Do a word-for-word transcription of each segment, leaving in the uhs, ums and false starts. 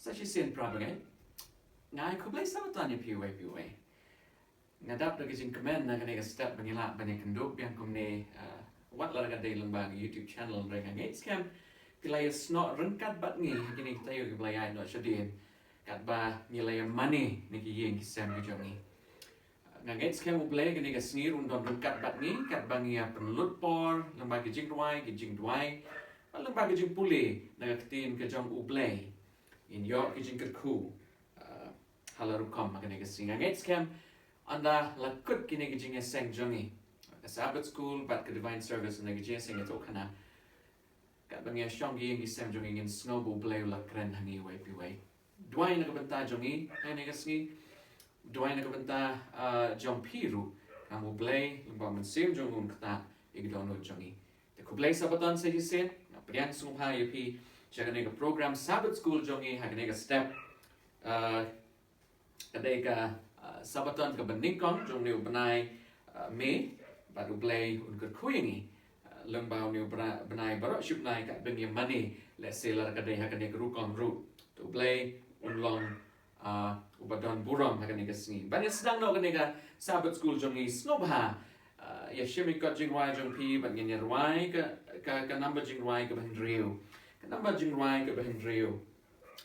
Sa shisien para bangeit, nga ai khublei Sabbaton ïa phi uwei pa uwei. Nga dap da ka jingkmen na kane ka step ba ngi lah ban ïakynduh biang kumne, ah, wat la ka dei lyngba ka YouTube channel, hynrei nga ngeit skhem phi la ïasnoh ryngkat bad ngi ha kine ki taïew kiba la ïaid noh shadien, katba ngi la ïamane na ki ïing ki sem ki jong ngi. Nga ngeit skhem U Blei kane ka sngi un don ryngkat bad ngi, katba ngi ïa pynlut por lyngba ki jingduwai, ki jingduwai, bad lyngba ki jingpule na ka ktien ka jong U Blei. Ngin ïoh ki jingkyrkhu, ah, ha la rukom ha kane ka sngi. Nga ngeit skhem ynda la kut kine ki jingïaseng jong ngi, ka Sabbath School bad ka Divine Service, na ki jingïaseng ïathuhkhana, katba ngi ïa shong ki ïing ki sem jong ngi, ngin sngew ba U Blei u la kren ha ngi uwei pa uwei. Duwai na ka bynta jong ngi ha kane ka sngi. Duwai na ka bynta, ah, jong phi ruh. Kam U Blei lyngba U Mynsiem jong u un ktah ïa ki dohnud jong ngi. Te khublei Sabbaton sa shisien. Nga pdiang sngewbha ïa phi sha kane ka program Sabbath School jong ngi ha kane ka step. Ah, ka dei ka, ah, Sabbaton kaba nyngkong jong une u bnai, ah, May, bad U Blei un kyrkhu ïa ngi, ah, lyngba une u bra-, bnai baroh shi bnai katba ngi ïamane, lehse la ka dei ha kane ka rukom ruh. Te U Blei un long, ah, uba don burom ha kane ka sngi. Ban ïa sdang noh kane ka Sabbath School jong ngi, sngewbha, ah, ïa shim ïa ka kot jingrwai jong phi, bad ngin ïa rwai ka, ka, ka number jingrwai kaba hynriew. Ka number jingrwai kaba hynriew.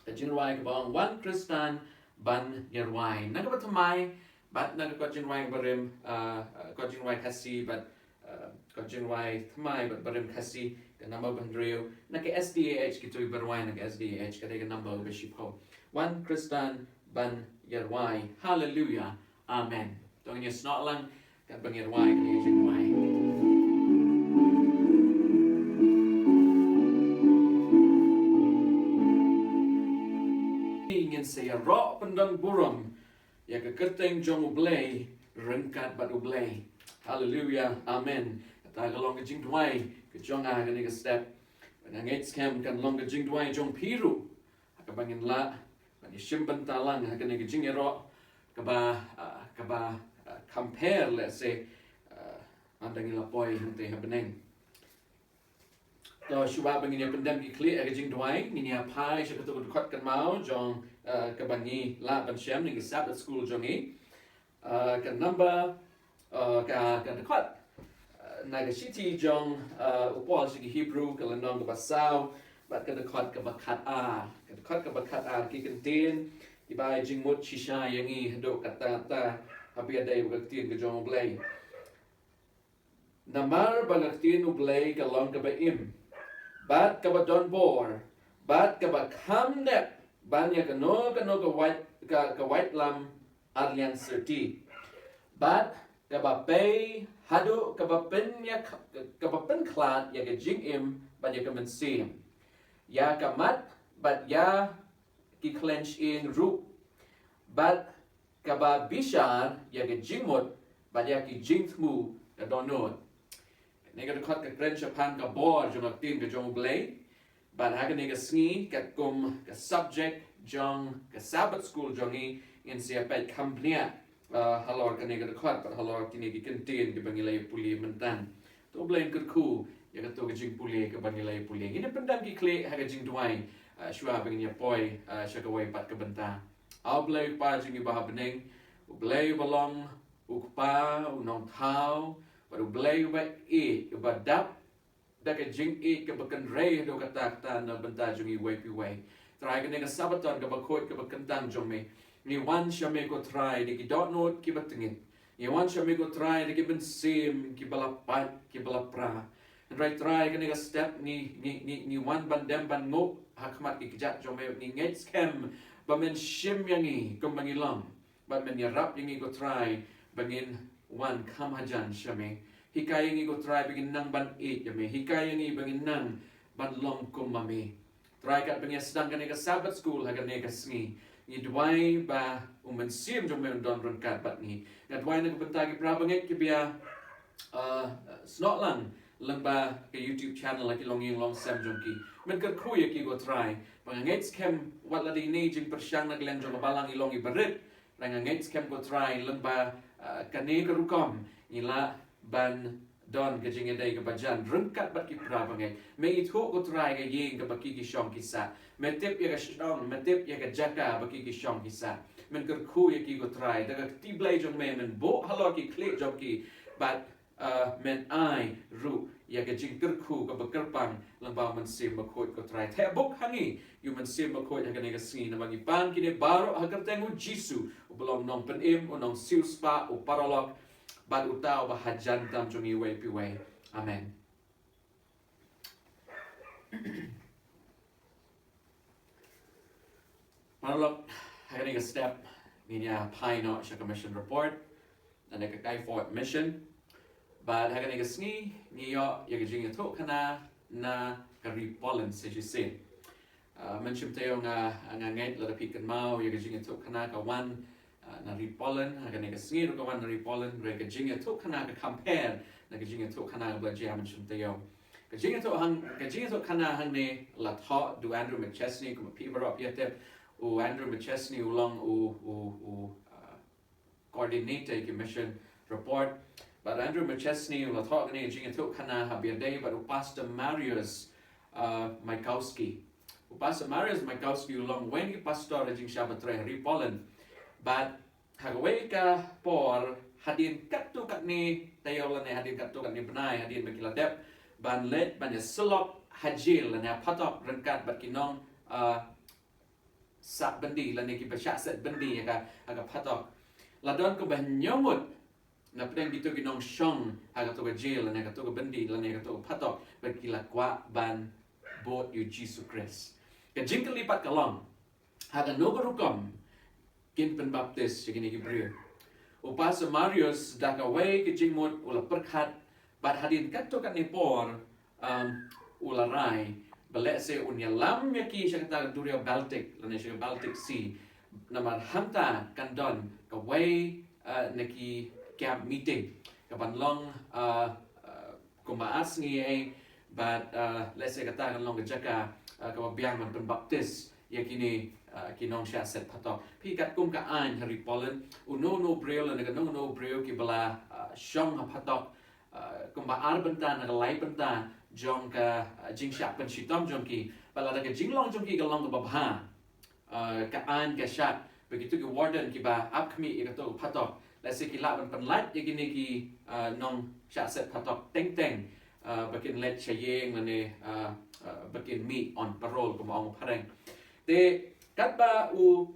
Ka jingrwai kaba ong Wan Khristan ban ïarwai. Na kaba thymmai bad na ka kot jingrwai barim, ah, ah, kot jingrwai Khasi bad, ah, kot jingrwai thymmai bad barim Khasi, ka number ba hynriew. Na ka S D A H, kito kiba rwai na ka S D A H, ka dei ka number ba shiphew. Wan Khristan ban ïarwai. Haleluya. Amen. To ngin ïa snoh lang katba ngi rwai kane ka jingrwai. Ngin sa ïaroh pyndon burom ïa ka kyrteng jong U Blei ryngkat bad U Blei. Haleluya. Amen. Kata ka long ka jingduwai ka jong nga ha kane ka step. Nga ngeit skhem kan long ka jingduwai jong phi ruh, ha kaba ngin lah ban ïa shim bynta lang ha kane ka jingïaroh kaba, ah, kaba, ah, compare, let's say, ah, ynda ngi la poi hangtei ha bneng. To shuwa ba ngin ïa pyndem ki khlieh ha ka jingduwai, ngin ïa phai sha kato ka dkhot kynmaw jong, ah, kaba ngi lah ban shem na ki Sabbath School jong ngi. Ah, ka number, ah, ka, ka dkhot, ah, na ka shithi jong, ah, u Paul sha ki Hebru, ka lynnong kaba saw bad ka dkhot kaba khatar. Ka dkhot kaba khatar, ki kyntien kiba ai jingmut shisha ïa ngi haduh katta katta, haba ïadei bad ka ktien ka jong U Blei. Namar ba ka ktien U Blei ka long kaba im bad kaba don bor bad kaba kham dep ban ïa kano kano ka wait, ka, ka waitlam ar liang syrti, bad kaba pei haduh kaba pyn ïa, kaba pynkhlad ïa ka jingim bad ïa ka mynsiem, ïa ka mat bad ïa ki khlem shyieng ruh, bad kaba bishar ïa ka jingmut bad ïa ki jingthmu ka dohnud. Kane ka dkhot ka kren shaphang ka bor jong ka ktien ka jong U Blei. Bad ha kane ka sngi, katkum ka subject jong ka Sabbath School jong ngi, ngin sa ïa peit kham bniah, ah, halor kane ka dkhot bad halor kine ki kyntien kiba ngi la ïa pule mynta. To U Blei un kyrkhu ïa kato ka jingpule kaba ngi la ïa pule. Ngin ïa pyndem ki khlieh ha ka jingduwai, ah, shuwa ba ngin ïa poi, ah, sha kawei pat ka bynta. A U Blei U Kpa jong ngi uba ha bneng, U Blei uba long U Kpa, U Nongthaw, bad U Blei uba ïeit, uba dap da ka jingïeit kaba kynrei haduh katta katta na bynta jong ngi uwei pa uwei. Trai, kane ka Sabbaton kaba khuid kaba kyntang jong me, ngi wan sha me ko Trai da ki dohnud kiba tyngeh. Ngi wan sha me ko Trai da ki mynsiem kiba la pait, kiba la pra. Hynrei Trai, kane ka step ngi, ngi, ngi, ngi wan ban dem ban nguh ha khmat ki kjat jong me, ngi ngeit skhem ba men shim ïa ngi kumba ngi long. Bad men ïarap ïa ngi ko Trai ba ngin wan kham hajan sha me. Hikai ïa ngi ko Trai ba ngin nang ban ïeit ïa me. Hikai ïa ngi ba ngin nang ban long kum ma me. Trai, katba ngi ïa sdang kane ka Sabbath School ha kane ka sngi, ngi duwai ba U Mynsiem jong me un don ryngkat bad ngi. Nga duwai na ka bynta ki para bangeit kiba ïa, uh, snoh lang lyngba ka YouTube channel ha ki longïing longsem jong ki. Men kyrkhu ïa ki ko Trai. Ba nga ngeit skhem wat la dei ne jingpyrshang na ka liang jong ka balang, i long iba rit. Nga ngeit skhem ko Trai lyngba, ah, kane ka rukom ngi lah ban Don ka jingïadei kaba jan ryngkat bad ki para bangeit. Me ithuh, ko Trai, ka ïing kaba ki ki shong ki sah. Me tip ïa ka shong, me tip ïa ka jaka ba ki ki shong ki sah. Men kyrkhu ïa ki, ko Trai, da ka kti blei jong me, men buh halor ki khlieh jong ki. Bad, uh, men ai ruh ïa ka jingkyrkhu kaba kyrpang lyngba U Mynsiem Bakhuid, ko Trai. Theh buk ha ngi ïa U Mynsiem Bakhuid ha kane ka sngi, namar ngi pan kine baroh ha ka kyrteng U Jisu, uba long Nongpynim, U Nongsiewspah, U Paralok, bad Uta Uba hajan tam jong ngi iwei pa iwei. Amen. Paralok, ha kane ka step ngin ïa phai noh sha ka mission report, na ka Kaifort Mission. Bad ha kane ka sngi ngi ïoh ïa ka jingïathuhkhana na ka Ri Poland C C C. Uh, mynshem taïew nga, nga ngeit lada phi kynmaw ïa ka jingïathuhkhana ka wan, uh, na Ri Poland, ha kane ka sngi ruh ka wan na Ri Poland, hynrei ka jingïathuhkhana ka kham pher na ka jingïathuhkhana kaba la jia mynshem taïew. Ka jingïathuh hang, ka jingïathuhkhana hangne la thoh da u Andrew McChesney, kumba phi baroh phi ïa tip. U Andrew McChesney u long u, u, u, uh, coordinator ki mission report. Bad Andrew McChesney u la thoh kane ka jingïathuhkhana ha ba ïadei bad u Pastor Mariusz, uh, Majkowski. U Pastor Mariusz Majkowski u long uwei na ki pastor ha jingshah batrei ha Ri Poland. Bad ha kawei ka por, hadien katto katne taïew lane hadien katto katne bnai, hadien ba ki la dep ban leit ban ïasyllok ha jel lane ha phatok ryngkat bad ki nong, uh, sah byndi lane kiba shah set byndi ha ka, ha ka phatok, la don kumba hynñiew ngut na pdeng kito ki nongshong ha kato ka jel lane kato ka byndi lane kato ka phatok, bad ki la kwah ban bud ïa U Jisu Khrist. Ka jingkylli pat ka long, ha kano ka rukom kin pynbaptis ïa kine ki briew? U Pastor Mariusz da kawei ka jingmut u la pyrkhat, bad hadien katto katne por, um, u la rai ba lehse un ïalam ïa ki sha kata ka duriaw Baltic lane sha ka Baltic Sea, namar hangta kan don kawei, uh, na ki camp meeting kaban long, uh, uh, kumba ar sngi ei, bad, uh, lehse kata kan long ka jaka, uh, kaba biang ban pynbaptis ïa kine, uh, ki nongshah set phatok. Phi, katkum ka aiñ ha Ri Poland, uno uno u briew lane kano kano u briew kiba la, uh, shong ha phatok, uh, kumba ar bynta na ka lai bynta jong ka, uh, jingshah pynshitom jong ki, bad lada ka jinglong jong ki ka long kaba bha, uh, ka aiñ ka shad ba kito ki warden kiba ap khmih ïa kato ka phatok, lehse ki lah ban pynlait ïa kine ki, uh, nongshah set phatok teng teng, uh, ba kin leit sha ïing lane, uh, uh, ba kin mih on parole, kumba ong u phareng. Te katba u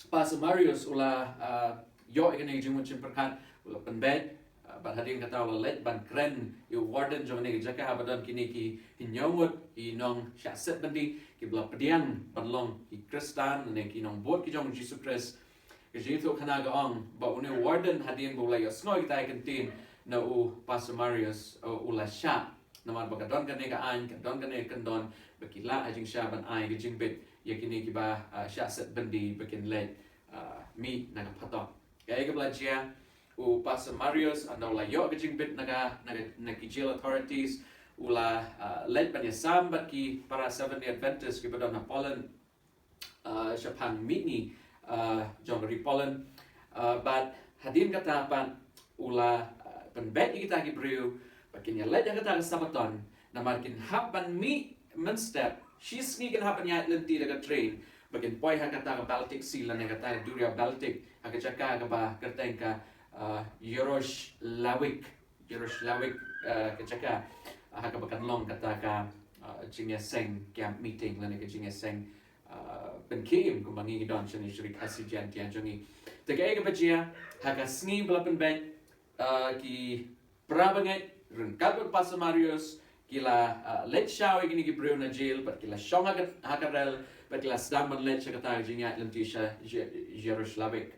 Pastor Mariusz u la, uh, ïoh ïa kane ka jingmut jingpyrkhat, u la pynbeit, uh, bad hadien kata u la leit ban kren ïa u warden jong kane ka jaka ba don kine ki hynñiew ngut ki nongshah set byndi kiba la pdiang ban long ki Khristan lane ki nongbud ki jong U Jisu Khrist. Ka jingïathuhkhana ka ong ba une u warden, hadien ba u la ïohsngew ïa kita ki kyntien na u Pastor Mariusz, uh, u la shah. Namar ba ka don kane ka aiñ, ka don kane ka kyndon ba ki lah ha jingshah ban ai ka jingbit ïa kine kiba, uh, shah set byndi ba kin leit, uh, mih na ka phatok. Kaei kaba la jia, u Pastor Mariusz ynda u la ïoh ka jingbit na ka, na ka, na ki jail authorities, u la, uh, leit ban ïasam bad ki para Seventh Day Adventist kiba don ha Poland, uh, shaphang mihngi, uh, jong ka Ri Poland. Uh, bad hadien kata pat u la, uh, pynbeit ïa kita ki briew ba kin ïaleit ha kata ka Sabaton, namar kin hap ban mih mynstep, shisngi kin hap ban ïaid lynti da ka train ba kin poi ha kata ka Baltic Sea lane kata ka duriaw Baltic, ha ka jaka kaba kyrteng ka, uh, Yaroslavl. Yaroslavl, uh, ka jaka, uh, ha kaba kan long kata ka, uh, jingïaseng camp meeting lane ka jingïaseng, uh, pynkhie im kumba ngi don shane sha Ri Khasi Jaiñtia jong ngi. Te kaei kaba jia, ha ka sngi ba la pynbeit, uh, ki para bangeit ryngkat bad Pastor Mariusz ki la, uh, leit shaw ïa kine ki briew na jail bad ki la shong ha ka, ha ka rel bad ki la sdang ban leit sha kata ka jingïaid lynti sha Ye-, Yaroslavl.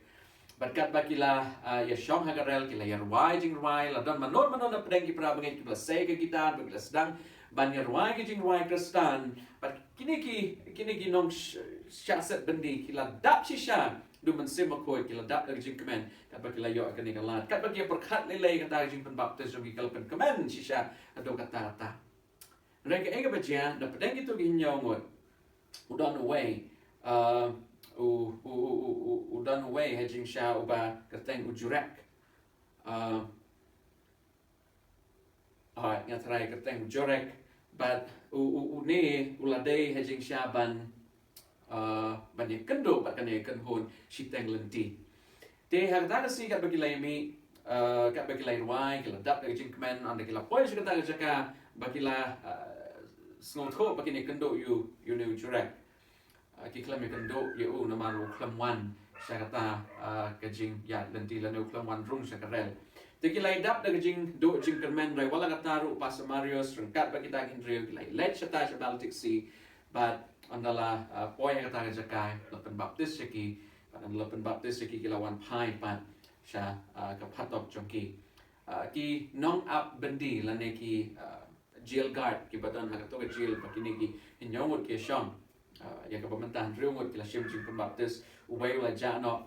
Bad katba ki la, uh, ïashong ha ka rel ki la ïarwai jingrwai, la don mano mano na pdeng ki para bangeit kiba la sei ka guitar bad ki la sdang ban ïarwai ki jingrwai Khristan. Bad kine ki, kine ki nong sh-, shah set byndi ki la dap shisha da U Mynsiem Bakhuid, ki la dap da ka jingkmen katba ki la ïoh kane ka lad. Katba ki ïa pyrkhat lei lei kata ka jingpynbaptis jong ki, ka la pynkmen shisha haduh katta katta. Hynrei kaei kaba jia, na pdeng kito ki hynñiew ngut, u don uwei, uh, u, u don uwei ha jingshah uba kyrteng u Jurek. Uh, Hooid, nga tharai kyrteng Jurek, bad u, u, une u la dei ha jingshisha ban, uh, ban ïakynduh bad kane ka kynhun shiteng lynti. Te ha kata ka sngi katba ki la ïa mih, uh, katba ki la ïa rwai, ki la dap da ka jingkmen, ynda ki la poi sha kata ka jaka ba ki la, uh, sngewthuh ba kin ïakynduh ïa u, ïa une u Jurek. Uh, ki khlem ïakynduh ïa u namar u khlem wan sha kata, uh, ka jingïaid lynti lane u khlem wan rung sha ka rel. Te ki la ïa dap da ka jingduh jingkyrmen, hynrei wat la katta ruh u Pastor Marius ryngkat bad kita ki hynriew ki la ïa leit shata sha Baltic Sea, bad ynda la, uh, poi ha kata ka jaka la pynbaptis ïa ki, bad ynda la pynbaptis ïa ki ki la wan phai pat sha, uh, ka phatok jong ki. Uh, ki nongap byndi lane ki, uh, jail guard kiba don ha kato ka jail, ba kine ki hynñiew ngut ki ïa shong. Uh, ïa kaba mynta hynriew ngut ki la shim jingpynbaptis, uwei u la jah noh.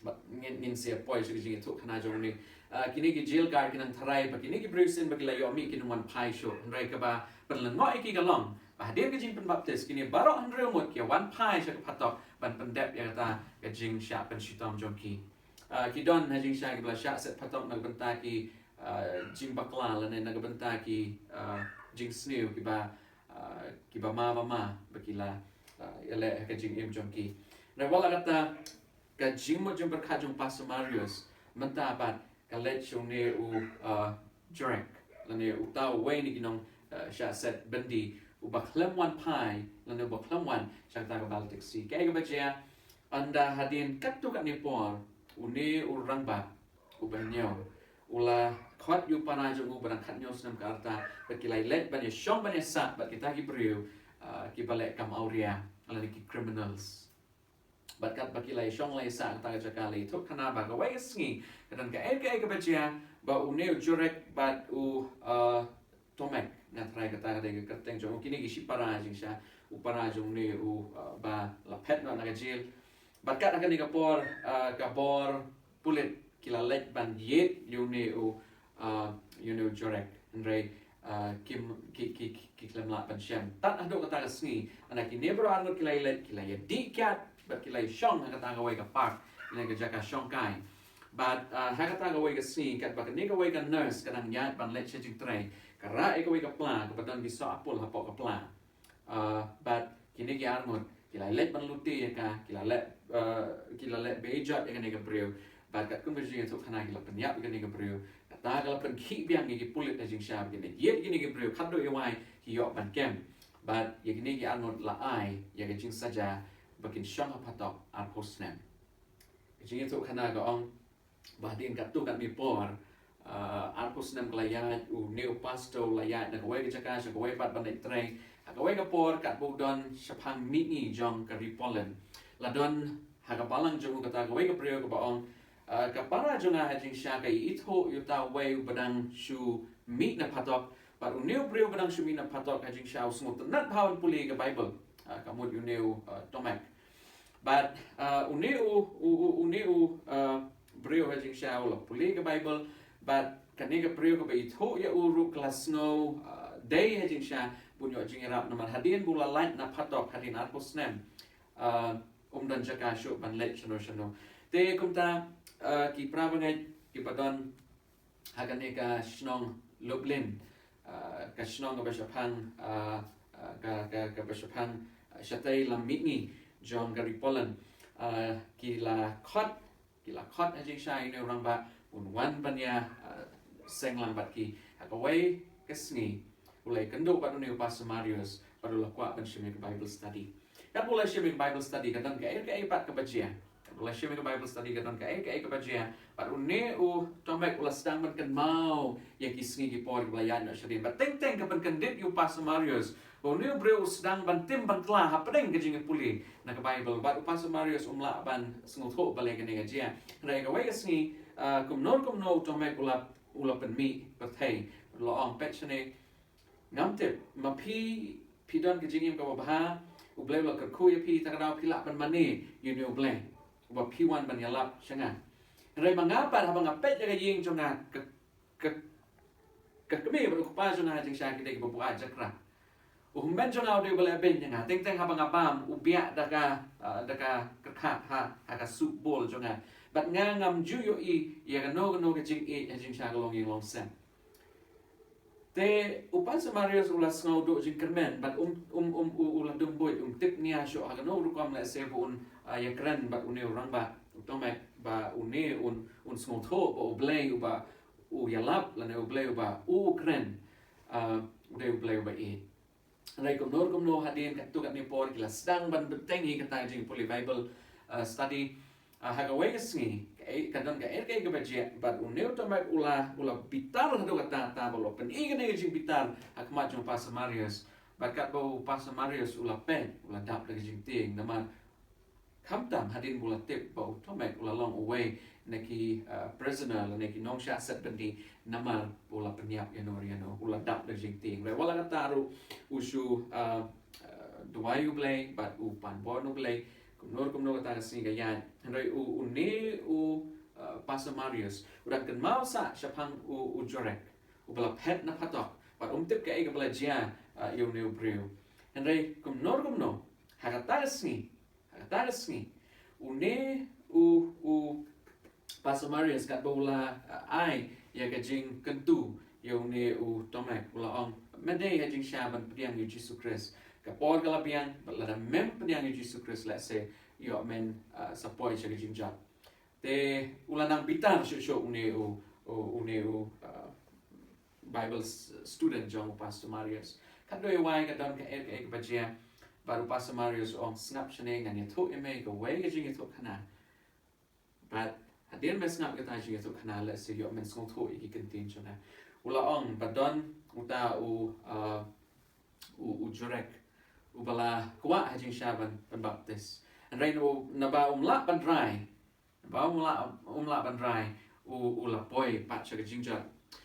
Bad ngin, ngin sa ïa poi sha ka jingïathuhkhana jong une. Uh, kine ki jail guard ki nang tharai ba kine ki briew shisien ba ki la ïoh mih kin ym wan phai shuh, hynrei kaba pynlyngngoh ïa ki ka long ba hadien ka jingpynbaptis kine baroh hynriew ngut ki ïa wan phai sha ka phatok ban pyndep ïa kata ka jingshah pynshitom jong ki. Uh, ki don ha jingshisha kiba la shah set phatok na ka bynta ki, uh, jingbakla lane na ka bynta ki, uh, jingsniew kiba, uh, kiba ma ba ma ba ki la, uh, ïaleh ha ka jingim jong ki. Hynrei wat la katta, ka jingmut jingpyrkhat jong u Pastor Marius mynta pat ka leit sha une u, uh, Jurek, lane uta uwei na ki nong, uh, shah set byndi uba khlem wan phai lane uba khlem wan sha kata ka Baltic Sea. Kaei kaba jia? Ynda hadien katto katne por une u rangbah uba hynñiew u la khot ïa u para jong u ba dang khathynñiew snem ka rta, bad ki la ïa leit ban ïa shong ban ïa sah bad kita ki briew, uh, kiba leh kam awria lane ki criminals. Bad katba ki la ïa shong la ïa sah ha kata ka jaka la ïathuhkhana ba kawei ka sngi ka don kaei kaei kaba jia, ba une u Jurek bad u, uh, Tomek, nga tharai kata ka dei ka kyrteng jong u, kine ki shipara jingshisha, u para jong une u, uh, ba la phet noh na ka jail. Bad kat ha kane ka por, uh, ka bor pulit ki la leit ban ïit ïa une u, uh, ïa une u Jurek. Hynrei, uh, kim, ki, ki, ki, ki khlem lah ban shem. Tad haduh kata ka sngi, ynda kine baroh arngut ki la ïa leit, ki la ïa dih kiad bad ki la ïa shong ha kata kawei ka park, ïa ka jaka shong kai. Bad, uh, ha kata kawei ka sngi katba kane kawei ka nurse ka dang ïaid ban leit sha jingtrei, ka rah ïa kawei ka pla kaba don ki soh apple hapoh ka pla. Uh, bad kine ki arngut ki la leit ban lute ïa ka, ki la leh, uh, ki la leh beijot ïa kane ka briew. Bad katkum ka jingïathuhkhana ki la pynïap ïa kane ka briew. Kata ka la pynkhih biang ïa ki pulit ha jingshisha, ba kin ïit ïa kine ki briew khatduh ïa wai ki ïoh ban kem. Bad ïa kine ki arngut la ai ïa ka jingsaja ba kin shong ha phatok arphew snem. Ka jingïathuhkhana ka ong ba hadien katto katne por, uh, arphew snem ka la ïaid, une u pastor u la ïaid na kawei ka jaka sha kawei pat ban leit trei. Ha kawei ka por katba u don shaphang mihngi jong ka Ri Poland, la don ha ka balang jong u kata kawei ka briew kaba ong, uh, ka para jong nga ha jingshisha ka ïa ithuh ïa uta uwei uba dang shu mih na phatok. Bad une u briew uba dang shu mih na phatok ha jingshisha u sngewtynnat bha ban pule ka Baibl. Uh, ka mut une u, uh, Tomek. Bad, uh, une u, u, u, une u, uh, briew ha jingshisha u la pule ka Baibl. Bad kane ka briew kaba ithuh ïa u ruh ka la sngew, uh, dei ha jingshisha ba un ïoh jingïarap namar hadien ba u la lait na phatok hadien arphew snem, uh, um don jaka shuh ban leit shano shano. Te kumta, uh, ki para bangeit kiba don ha kane ka shnong Lublin, uh, ka shnong kaba shaphang, uh, uh, ka, ka, kaba shaphang, uh, shatei lam mihngi jong ka Ri Poland, uh, ki la khot, ki la khot ha jingshisha ïa une u rangbah un wan ban ïa, uh, seng lang bad ki ha kawei ka sngi. U la ïakynduh bad une u Pastor Marius bad u la kwah ban shim ïa ka Bible study. Katba u la shim ïa ka Bible study ka don kaei kaei pat kaba jia. Katba u la shim ïa ka Bible study ka don kaei kaei kaba jia. Bad une u Tomek u la sdang ban kynmaw ïa ki sngi ki por kiba la ïaid noh shadien. Bad teng teng ka pynkyndit ïa u Pastor Marius ba une u briew u sdang ban tim ban tla hapdeng ka jingïapule na ka Bible. Bad u Pastor Marius um lah ban sngewthuh balei kane ka jia. Hynrei kawei ka sngi, ah, kumno kumno u Tomek u la, u la pynmih pyrthei. U la ong, peit shane, ngam tip, ma phi, phi don ka jingim kaba bha, U Blei u la kyrkhu ïa phi, ta ka daw phi lah ban mane ïa une U Blei uba phi wan ban ïalap sha nga. Hynrei ma nga pat, haba nga peit ïa ka ïing jong nga, ka, ka, ka kmie bad u kpa jong nga ha jingshisha ki dei kiba buaid jakra. U hynmen jong nga u dei uba leh beiñ ïa nga, teng teng haba nga bam u biah da ka, ah, da ka kyrkhat ha, ha ka suit bol jong nga. Bad nga ngam ju ïohi ïa kano kano ka jingïeit ha jingshisha ka longïing longsem. Te u Pastor Marius u la sngew duh jingkyrmen, bad um, um, um, u, u la dum buit, um tip nia shuh ha kano rukom lehse ba un, ah, ïakren bad une u rangbah u Tomek, ba une un, un sngewthuh ba U Blei uba u ïalap, lane U Blei uba u kren, ah, u dei U Blei uba ïeit. Hynrei kumno kumno hadien katto katne por ki la sdang ban bteng ïa kata ka jingpule Bible, ah, study. Ah, ha kawei ka sngi, ka, ka don kaei kaei kaba jia, bad une u Tomek u la, u la bitar haduh katta katta ba u la pyni kane ka jingbitar ha khmat jong u Pastor Marius. Bad katba u Pastor Marius u la peit, u la dap da ka jingtieng, namar khamtam hadien ba u la tip ba u Tomek u la long uwei na ki, ah, prisoner, lane ki nongshah set byndi, namar u la pynïap ïano ïano, u la dap da ka jingtieng. Hynrei wat la katta ruh u shu, ah, ah, duwai U Blei, bad u pan bor na U Blei, kumno kumno kata ka sngi ka ïaid. Hynrei u, une u, ah, Pastor Marius u dang kynmaw sah shaphang u, u Jurek uba la phet na phatok, bad um tip kaei kaba la jia, ah, ïa une u briew. Hynrei kumno kumno, ha kata ka sngi, ha kata ka sngi, une u, u Pastor Marius katba u la, ah, ai ïa ka jingkyntu ïa une u Tomek, u la ong, me dei ha jingshisha ban pdiang ïa u Jisu Khrist. Ka por ka la biang, bad lada mem pdiang ïa u Jisu Khrist lehse ïoh men, ah, sa poi sha ka jingjot. Te u la nang bitar shuh shuh une u, u, une u, ah, Bible s-, student jong u Pastor Marius. Katba u ïa wai ka don kaei kaei kaba jia, bad u Pastor Marius u ong, sngap shane, ngan ïathuh ïa me kawei ka jingïathuhkhana. Bad hadien me sngap ïa kata ka jingïathuhkhana lehse ïoh men sngewthuh ïa ki kyntien jong nga. U la ong, ba don uta u, ah, u, u Jurek uba la kwah ha jingshisha ban, ban baptis. Hynrei naba, naba um lah ban rai, naba um lah, um lah ban rai, u, u la poi pat sha ka jingjot.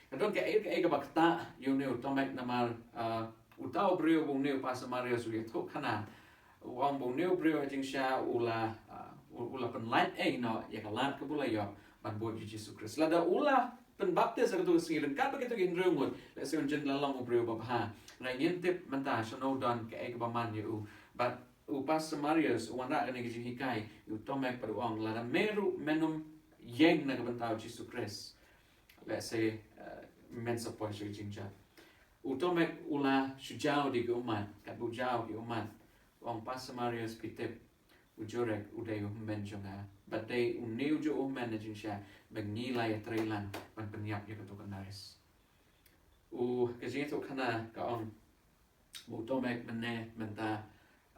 Ka don kaei kaei kaba ktah ïa une u Tomek namar, ah, uta u briew ba une u Pastor Marius u ïathuhkhana, u ong ba une u briew ha jingshisha u la, ah, u, u la pynlait ei noh ïa ka lad kaba u la ïoh ban bud ïa u Jisu Khrist. Lada u la pynbaptis ha kato ka sngi, ryngkat bad kito ki hynriew ngut, lehse un jin la long u briew babha. Hynrei ngim tip mynta shano u don, kaei kaba man ïa u. Bad u Pastor Marius u wanrah kane ka jinghikai ïa u Tomek bad u ong, lada me ruh men ym ïeng na ka bynta u Jisu Khrist, lehse, eh, men sa poi sha ka jingjot. U Tomek u la shu jaw da ki ummat, katba u jaw ki ummat, u ong, Pastor Marius, phi tip, u Jurek u dei u hynmen jong nga. Bad dei une u juh u hynmen ha jingshisha ba ngi la ïatreilang ban pynïap ïa kato ka nurse. U, ka jingïathuhkhana ka ong ba u Tomek mynne mynta,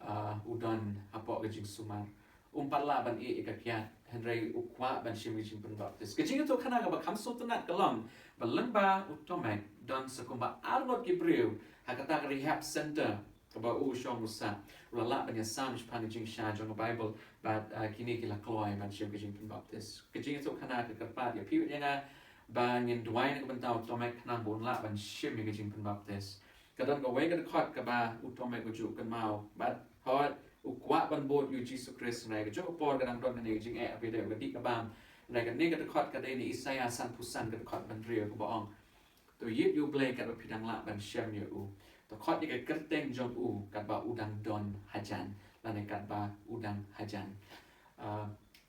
ah, u don hapoh ka jingsumar. Um pat lah ban ïeh ïa ka kiad, hynrei u kwah ban shim ka jingpynbaptis. Ka jingïathuhkhana kaba kham sngewtynnat ka long ba lyngba u Tomek don sa kumba ar ngut ki briew ha kata ka rehab center kaba u shong u sah, u la lah ban ïasam shaphang ka jingshisha jong ka Baibl, bad, ah, kine ki la kloi ban shim ka jingpynbaptis. Ka jingïathuhkhana ka kyrpad ïa phi bad ïa nga ba ngin duwai na ka bynta u Tomek khnang ba un lah ban shim ïa ka jingpynbaptis. Ka don kawei ka dkhot kaba u Tomek u ju kynmaw, bad hooid u kwah ban bud ïa u Jisu Khrist, hynrei ka juh ka por ka dang don kane ka jingeh ba dei ka dih ka bam. Hynrei kane ka dkhot ka dei na Isaïah sanphew san ka dkhot ba hynriew kaba ong, to ïeit ïa u Blei katba phi dang lah ban shem ïa u. To khot ïa ka kyrteng jong u katba u dang don hajan, lane katba u dang hajan. Ah,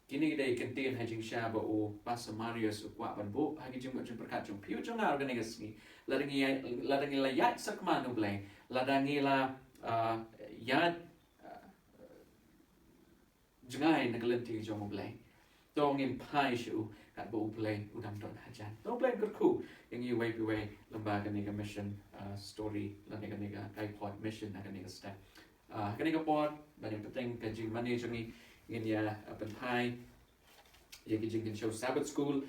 kine ki dei ki kyntien ha jingshisha ba u Pastor Marius u kwah ban buh ha ki jingmut jingpyrkhat jong phi jong nga ha kane ka sngi. Lada ngi, lada ngi la ïaid sakma na u Blei, lada ngi la, ah, ïaid, ah, jngai na ka lynti jong u Blei, to ngin phai sha u katba u Blei u dang don hajan. To u Blei un kyrkhu ïa ngi uwei pa uwei lyngba kane ka mission, ah, story, lane kane ka Kaipod mission, ha kane ka step. Ah, ha kane ka por, ban ïa bteng ka jingmane jong ngi, ngin ïa, ah, pynphai ïa ki jingkynshew Sabbath School.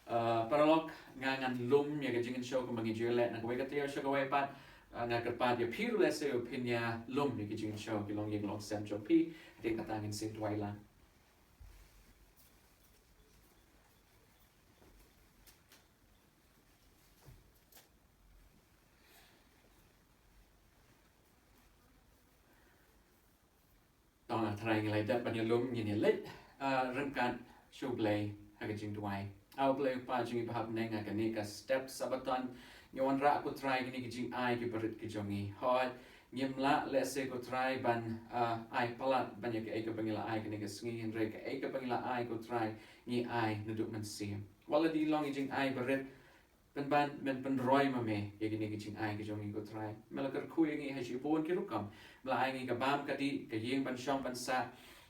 Ah, paralok, nga ngan lum ïa ki jingkynshew kumba ngi ju leh na kawei ka taïew sha kawei pat. Ah, nga kyrpad ïa phi ruh lehse phin ïa lum ïa ki jingkynshew, ki longïing longsem jong phi. Hadien kata ngin sa ïa duwai lang. To, ah, Trai, ngi la dep ban ïa lum, ngin ïa leit, ah, ryngkat sha u Blei ha ka jingduwai. A u Blei u Kpa jong ngi ba ha bneng, ha kane ka step Sabbaton ngi wanrah, ko Trai, kine ki jingai ki barit ki jong ngi. Hooid, ngim lah lehse, ko Trai, ban, ah, ai palat ban ïa kaei kaba ngi la ai kane ka sngi, hynrei kaei kaba ngi la ai, ko Trai, ngi ai naduh mynsiem. Wat la dei long ki jingai barit, Pynban men pynroi ma me ïa kine ki jingai ki jong ngi ko Trai. Me la kyrkhu ïa ngi ha shibun ki rukom. Me la ai ngi ka bam ka dih, ka ïing ban shong ban sah,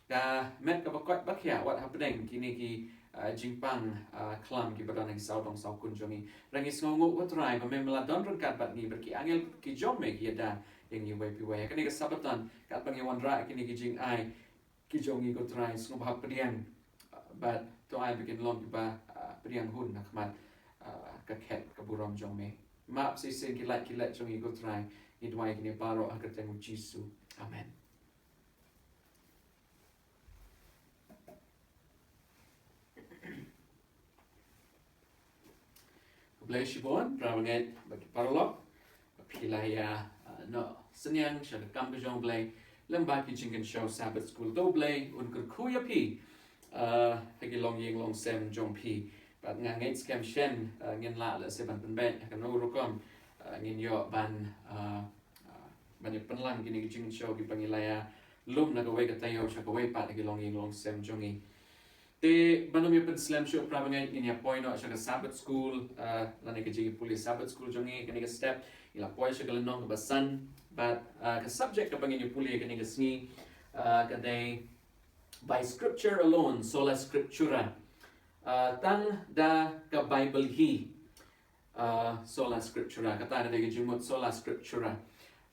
ka met kaba koit ba khiah, wat hapdeng kine ki, ah, jingpang, ah, khlam kiba don ha ki saw dong saw kun jong ngi. Hynrei ngi sngewnguh ko Trai ba me la don ryngkat bad ngi, bad ki angel ki jong me ki ïada ïa ngi iwei pa iwei. Ha kane ka Sabbaton, katba ngi wanrah ïa kine ki jingai ki jong ngi ko Trai, sngewbha pdiang, ah, bad to ai ba kin long kiba, ah, pdiang hun ha khmat, ah, ka khet ka burom jong me. Map shisien ki lait ki lait jong ngi ko Trai, ngi duwai kine baroh ha ka kyrteng u Jisu. Amen. Khublei shibun, para bangeit bad ki paralok. Phi la ïa, ah, noh synñiang sha ka kam ka jong U Blei lyngba ki jingkynshew Sabbath School. To U Blei un kyrkhu ïa phi, ah, ha ki longïing longsem jong phi. Bad nga ngeit skhem shen, ah, ngin lah lehse ban pynbeit ha kano rukom, ah, ngin ïoh ban, ah, ah, ban ïa pynlang kine ki jingkynshew kiba ngi la ïa lum na kawei ka taïew sha kawei pat ha ki longïing longsem jong ngi. Te ban ym ïa pynslem shuh para bangeit, ngin ïa poi noh sha ka Sabbath School, ah, lane ka jingïapule Sabbath School jong ngi kane ka step. Ngi la poi sha ka lynnong kaba san, bad, ah, ka subject kaba ngin ïa pule kane ka sngi, ah, ka dei By Scripture Alone, Sola Scriptura. Ah, tang da ka Bible hi. Ah, Sola Scriptura, kata ka dei ka jingmut Sola Scriptura.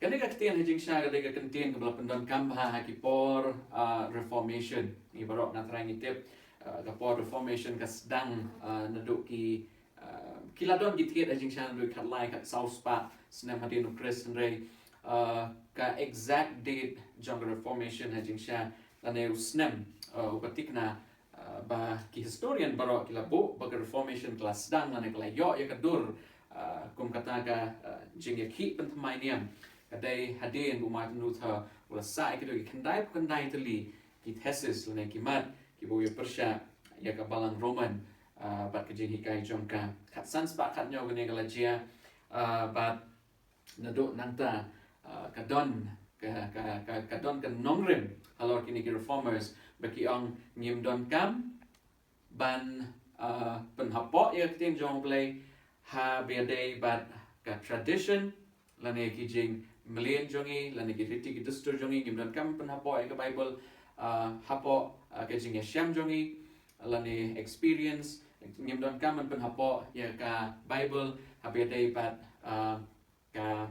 Kane ka ktien ha jingshisha ka dei ka kyntien kaba la pyndonkam bha ha ki por, ah, Reformation. Ngi baroh nga trai ngi tip, ah, ka por Reformation ka sdang, ah, naduh ki, ah, ki la don ki thied ha jingshisha naduh khatlai khatsaw spah snem hadien u Khrist, hynrei, ah, ka exact date jong ka Reformation ha jingshisha lane u snem, ah, uba thikna, ah, ba ki historian baroh ki la buh ba ka Reformation ka la sdang lane ka la ïoh ïa ka dur, ah, kum kata ka, ah, jingïakhih pynthymmai niam. Ka dei hadien ba u Martin Luther u la sah ïa kito ki khyndai phew khyndai tylli ki thesis lane ki mat kiba u ïa pyrshah ïa ka Balang Roman, ah, bad ka jinghikai jong ka. Khatsan spah khathynñiew kane ka la jia, ah, bad naduh nangta, ah, ka don ka, ka, ka, ka don ka nongrim halor kine ki Reformers ba ki ong ngim donkam ban, ah, pynhapoh ïa ka ktien jong U Blei haba ïadei bad ka tradition lane ki jingmlien jong ngi lane ki riti ki dustur jong ngi. Ngim donkam pynhapoh ïa ka Bible, ah, hapoh, ah, ka jingïashem jong ngi lane experience. Ngim donkam ban pynhapoh ïa ka Bible haba ïadei bad, ah, ka,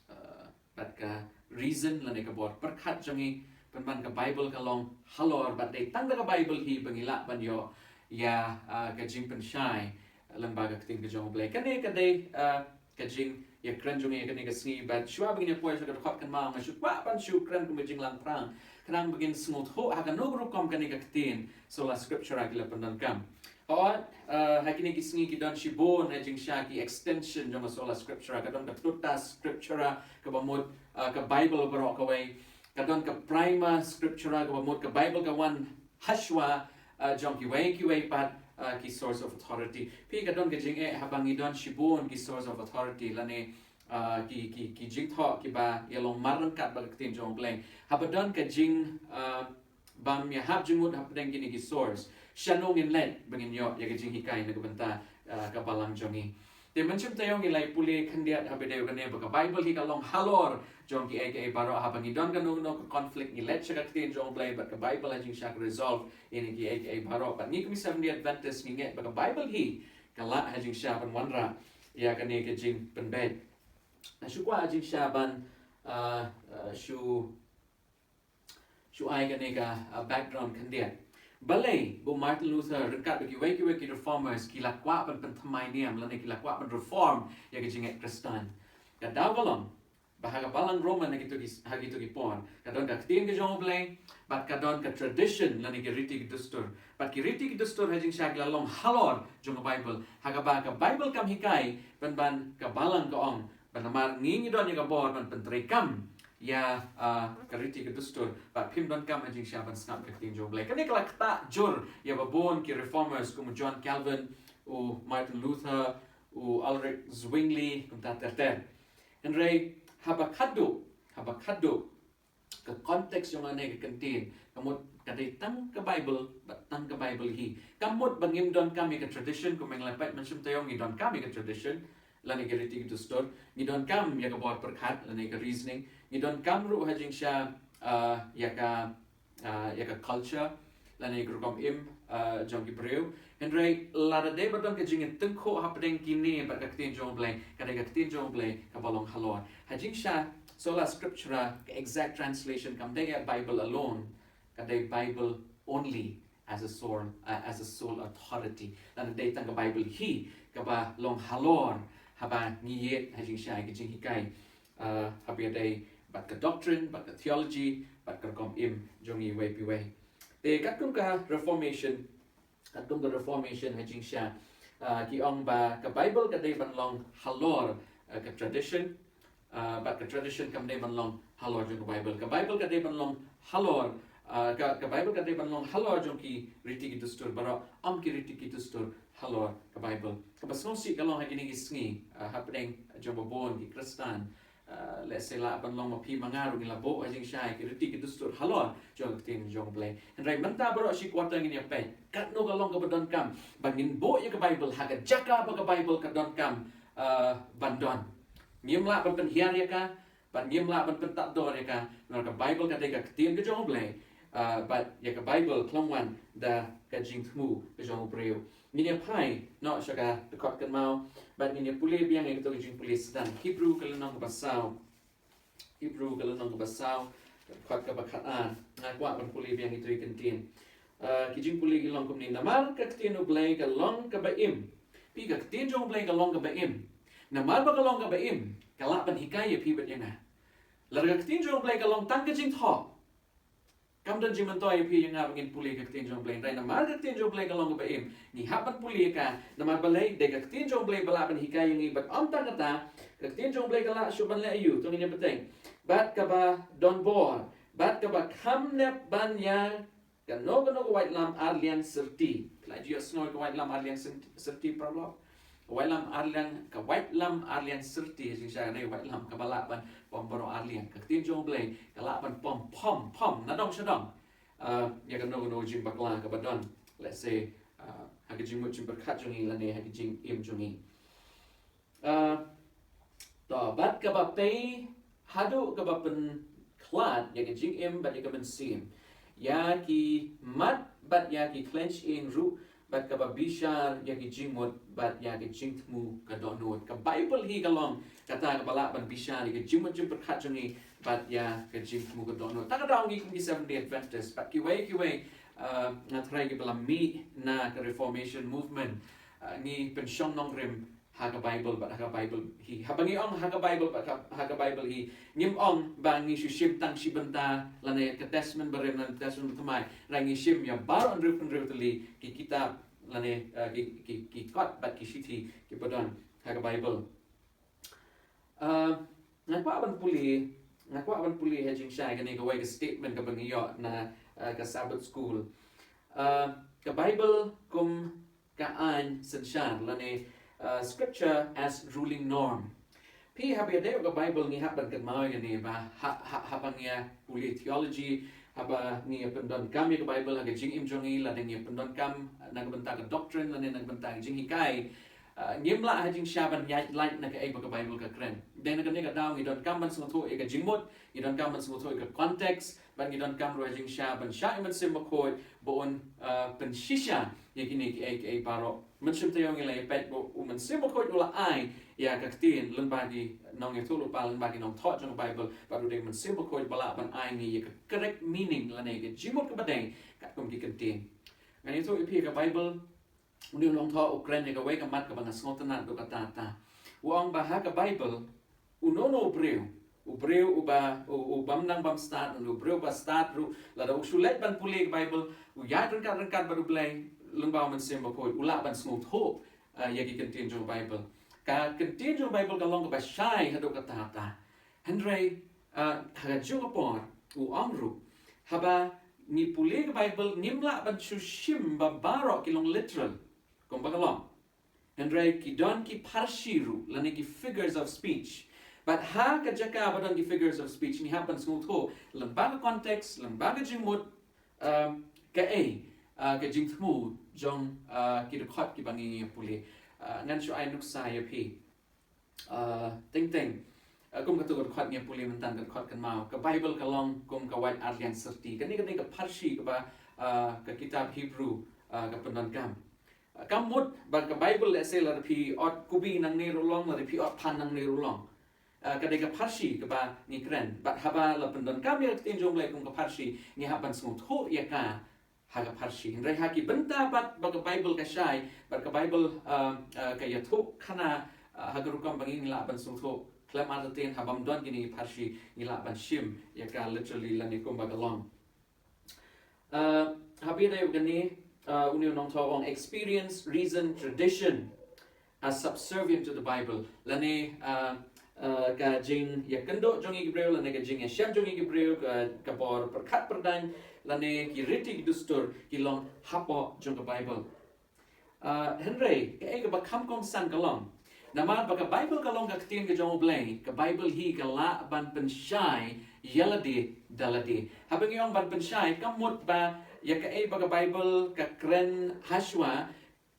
ah, bad ka reason lane ka bor pyrkhat jong ngi. Pynban ka Bible ka long halor bad dei tang da ka Bible hi ba ngi lah ban ïoh ïa, ah, ka jingpynshai lyngba ka ktien ka jong U Blei. Kane ka dei, ah, ka jingïakren jong ngi kane ka sngi, bad shuwa ba ngin ïa poi sha ka dkhot kynmaw nga shu kwah ban shu kren kum ka jinglang phrang khnang ba ngin sngewthuh ha kano ka rukom kane ka ktien Sola Scriptura ki la pyndonkam. Hooid, ah, ha kine ki sngi ki don shibun ha jingshisha ki extension jong ka Sola Scriptura. Ka don ka Tota Scriptura kaba mut, ah, ka Bible baroh kawei. Ka don ka Prima Scriptura kaba mut ka Bible ka wan hashwa, ah, jong kiwei kiwei pat, ah, ki source of authority. Phi, ka don ka jingeh haba ngi don shibun ki source of authority lane, ah, ki, ki, ki jingthoh kiba ïalong mar ryngkat bad ka ktien jong U Blei. Haba don ka jing, ah, bam ïahap jingmut hapdeng kine ki source, shano ngin leit ba ngin ïoh ïa ka jinghikai na ka bynta, ah, ka balang jong ngi? Te mynshem taïew ngi la ïa pule khyndiat haba ïadei kane ba ka Bible hi ka long halor jong kiei kiei baroh. Haba ngi don kano kano ka conflict ngi leit sha ka ktien jong U Blei bad ka Bible ha jingshisha ka resolve ïa kine kiei kiei baroh. Bad ngi kum ki Seventh Day Adventist ngi ngeit ba ka Bible hi ka lah ha jingshisha ban wanrah ïa kane ka jingpynbeit. Nga shu kwah ha jingshisha ban, ah, ah, shu shu ai kane ka, ah, background khyndiat. Balei ba u Martin Luther ryngkat bad kiwei kiwei ki reformers ki la kwah ban pynthymmai niam lane ki la kwah ban reform ïa ka jingngeit Khristan? Ka daw ka long ba ha ka balang Roman ha kito ki, ha kito ki por ka don ka ktien ka jong U Blei bad ka don ka tradition lane ki riti ki dustur. Bad ki riti ki dustur ha jingshisha ki la long halor jong ka Bible. Ha kaba ka Bible kam hikai pynban ka balang ka ong ba namar ngi ngi don ïa ka bor ban pyntreikam ïa, ah, ka riti ka dustur, bad phim donkam ha jingshisha ban sngap ka ktien jong U Blei. Kane ka la ktah jur ïa ba bun ki reformers kum u John Calvin, u Martin Luther, u Ulrich Zwingli, kumta ter ter. Hynrei haba khatduh, haba khatduh ka context jong kane ka kyntien, ka mut ka dei tang ka Bible, bad tang ka Bible hi. Ka mut ba ngim donkam ïa ka tradition, kumba nga la peit mynshem taïew ngi donkam ïa ka tradition, lane ka riti ka dustur, ngi donkam ïa ka bor pyrkhat, lane ka reasoning, ngi donkam ruh ha jingshisha, ah, ïa ka, ah, ïa ka culture, lane ka rukom im, ah, jong ki briew. Hynrei lada dei ba don ka jingïatyngkhuh hapdeng kine bad ka ktien jong U Blei, ka dei ka ktien jong U Blei kaba long halor. Ha jingshisha, sola scriptura, ka exact translation kam dei ïa Bible alone, ka dei Bible only as a sole, uh, as a sole authority. Lane dei tang ka Bible hi kaba long halor haba ngi ïeit ha jingshisha ïa ka jinghikai, uh, haba ïadei bad ka doctrine, bad ka theology, bad ka rukom im jong ngi iwei pa iwei. Te katkum ka Reformation, katkum ka Reformation ha jingshisha, ah, ki ong ba ka Bible ka dei ban long halor, ah, ka tradition, ah, bad ka tradition kam dei ban long halor jong ka Bible. Ka Bible ka dei ban long halor, ah, ka, ka Bible ka dei ban long halor jong ki riti ki dustur baroh, ym ki riti ki dustur halor ka Bible. Kaba sngewsih ka long ha kine ki sngi, ah, hapdeng jong ba bun ki Khristan, ah, let's say lah ban long ma phi ma nga ruh ngi la buh ha jingshisha ïa ki riti ki dustur halor jong ka ktien jong U Blei. Hynrei mynta baroh shi kwata ngin ïa peit katno ka long kaba donkam ba ngin buh ïa ka Bible ha ka jaka ba ka Bible ka donkam, ah, ban don. Ngim lah ban pynhiar ïa ka, bad ngim lah ban pyntap dor ïa ka, namar ka Bible ka dei ka ktien ka jong U Blei, ah, bad ïa ka Bible ka long wan da ka jingthmu ka jong u briew. Ngin ïa phai noh sha ka dkhot kynmaw, bad ngin ïa pule biang ïa kato ka jingpule sdang. Hebru ka lynnong kaba saw. Hebru ka lynnong kaba saw, dkhot kaba khatar. Nga kwah ban pule biang ïa kato ka kyntien. Ah, ki jingpule ki long kumne: Namar ka ktien U Blei ka long kaba im. Phi, ka ktien jong U Blei ka long kaba im. Namar ba ka long kaba im, ka lah ban hikai ïa phi bad ïa nga. Lada ka ktien jong U Blei ka long tang ka jingthoh, kam don jingmyntoi ïa phi ïa nga ba ngin pule ka ktien jong U Blei. Hynrei namar ka ktien jong U Blei ka long kaba im, ngi hap ban pule ïa ka. Namar balei? Dei ka ktien jong U Blei ba lah ban hikai ïa ngi, bad ym tang kata, ka ktien jong U Blei ka lah shuh ban leh aïu? To ngin ïa bteng. Bad kaba don bor, bad kaba kham nep ban ïa kano kano ka waitlam arliang syrti. Phi la ju ïohsngew ka waitlam arliang syrti, syrti, paralok? Ka waitlam arliang, ka waitlam arliang syrti, jingshisha ka dei waitlam kaba lah ban pom baroh arliang. Ka ktien jong U Blei ka lah ban pom, pom, pom na dong sha dong, ah, ïa kano kano jingbakla kaba don, let's say, ah, ha ka jingmut jingpyrkhat jong ngi lane ha ka jingim jong ngi. Ah, to, bad kaba pei haduh kaba pynkhlad ïa ka jingim bad ïa ka mynsiem, ïa ki mat bad ïa ki khlaiñ shyieng ruh, bad kaba bishar ïa ki jingmut bad ïa ki jingthmu ka dohnud. Ka Bible hi ka long kata kaba lah ban bishar ïa ki jingmut jingpyrkhat jong ngi bad ïa ki jingthmu ka dohnud. Kata ka daw ngi kum ki Seventh Day Adventist bad kiwei kiwei, ah, nga tharai kiba la mih na ka Reformation Movement, ah, ngi pynshong nongrim ha ka Bible bad ha ka Bible hi. Haba ngi ong ha ka Bible bad ha, ha ka Bible hi, ngim ong ba ngi shu shim tang shi bynta lane ka Testament Barim lane Testament Bathymmai. Hynrei ngi shim ïa baroh hynriew hynriew tylli ki kitab lane, eh, ki, ki, ki kot bad ki shithi kiba don ha ka Bible. Ah, nga kwah ban pule, nga kwah ban pule ha jingshisha ïa kane kawei ka statement kaba ngi ïoh na, ah, ka Sabbath School. Ah, ka Bible kum ka aiñ synshar lane, uh, scripture as ruling norm. Phi, haba ïadei bad ka Bible ngi hap ban kynmaw ïa kane ba ha, ha, haba ngi ïa pule theology, haba ngi ïa pyndonkam ïa ka Bible ha ka jingim jong ngi, lada ngi ïa pyndonkam na ka bynta ka doctrine lane na ka bynta ka jinghikai, uh, ngim lah ha jingshisha ban ïaid lait na kaei ba ka Bible ka kren. Dei na kane ka daw ngi donkam ban sngewthuh ïa ka jingmut, ngi donkam ban sngewthuh ïa ka context, bad ngi donkam ruh ha jingshisha ban shah ïa u Mynsiem Bakhuid ba un, uh, pynshisha ïa kine kiei kiei baroh. Mynsiem taïew ngi la ïa peit ba u Mynsiem Bakhuid u la ai ïa ka ktien lyngba ki nongïathuhlypa, lyngba ki nongthoh jong ka Bible, bad u dei u Mynsiem Bakhuid ba lah ban ai ngi ïa ka correct meaning lane ka jingmut kaba dei katkum ki kyntien. Ngan ïathuh ïa phi, ka Bible, une u nongthoh u kren ïa kawei ka mat kaba nga sngewtynnat haduh katta katta. U ong ba ha ka Bible, uno uno u briew, u briew uba, u, u bym nang bym stad, u briew uba stad ruh, lada u shu leit ban pule ka Bible, u ïaid ryngkat ryngkat bad U Blei lyngba u Mynsiem Bakhuid, u lah ban sngewthuh, eh, ïa ki kyntien jong ka Bible. Ka kyntien jong ka Bible ka long kaba shai haduh katta katta. Hynrei, ah, ha kajuh ka por, u ong ruh, haba ngi pule ka Bible, ngim lah ban shu shim ba baroh ki long literal kumba ka long. Hynrei ki don ki pharshi ruh, lane ki figures of speech, Bad ha ka jaka ba don ki figures of speech, ngi hap ban sngewthuh lyngba ka context, lyngba ka jingmut, um, kaei, uh, ka jingthmu jong, uh, ki dkhot kiba ngi pule. Uh, ngan shu ai nuksa ïa phi. Uh, teng teng, uh, kum katto ka dkhot ngi pule mynta, ka dkhot kynmaw, ka Bible ka long kum ka wait arliang syrti. Kane ka dei ka pharshi kaba, uh, ka kitab Hebrew, uh, ka pyndonkam. Ka mut ba ka Bible, lehse lada phi ot kubi nangne ruh long, lada phi ot phan nangne ruh long. Ah, ka dei ka pharshi kaba ngi kren. Bad haba la pyndonkam ïa ka ktien jong U Blei kum ka pharshi, ngi hap ban sngewthuh ïa ka ha ka pharshi. Hynrei ha ki bynta pat ba ka Bible ka shai, bad ka Bible, ah, ah, ka ïathuh khana, ah, ha ka rukom ba ngi lah ban sngewthuh. Khlem artatien, haba ym don kine ki pharshi, ngi lah ban shim ïa ka literally lane kumba ka long. Uh, ha phi ïa kane, uh, une u nongthoh u ong, experience, reason, tradition are subservient to the Bible. Lane, uh, uh, ka jingïakynduh jong ngi ki briew, lane ka jingïashem jong ngi ki briew, ka, ka bor pyrkhat pyrdaiñ, lane ki riti ki dustur, ki long hapoh jong ka Bible. Ah, hynrei, kaei kaba kham kongsan ka long. Namar ba ka Bible ka long ka ktien ka jong U Blei, ka Bible hi ka lah ban pynshai ïa lade da lade. Haba ngi ong ban pynshai, ka mut ba ïa kaei ba ka Bible ka kren hashwa,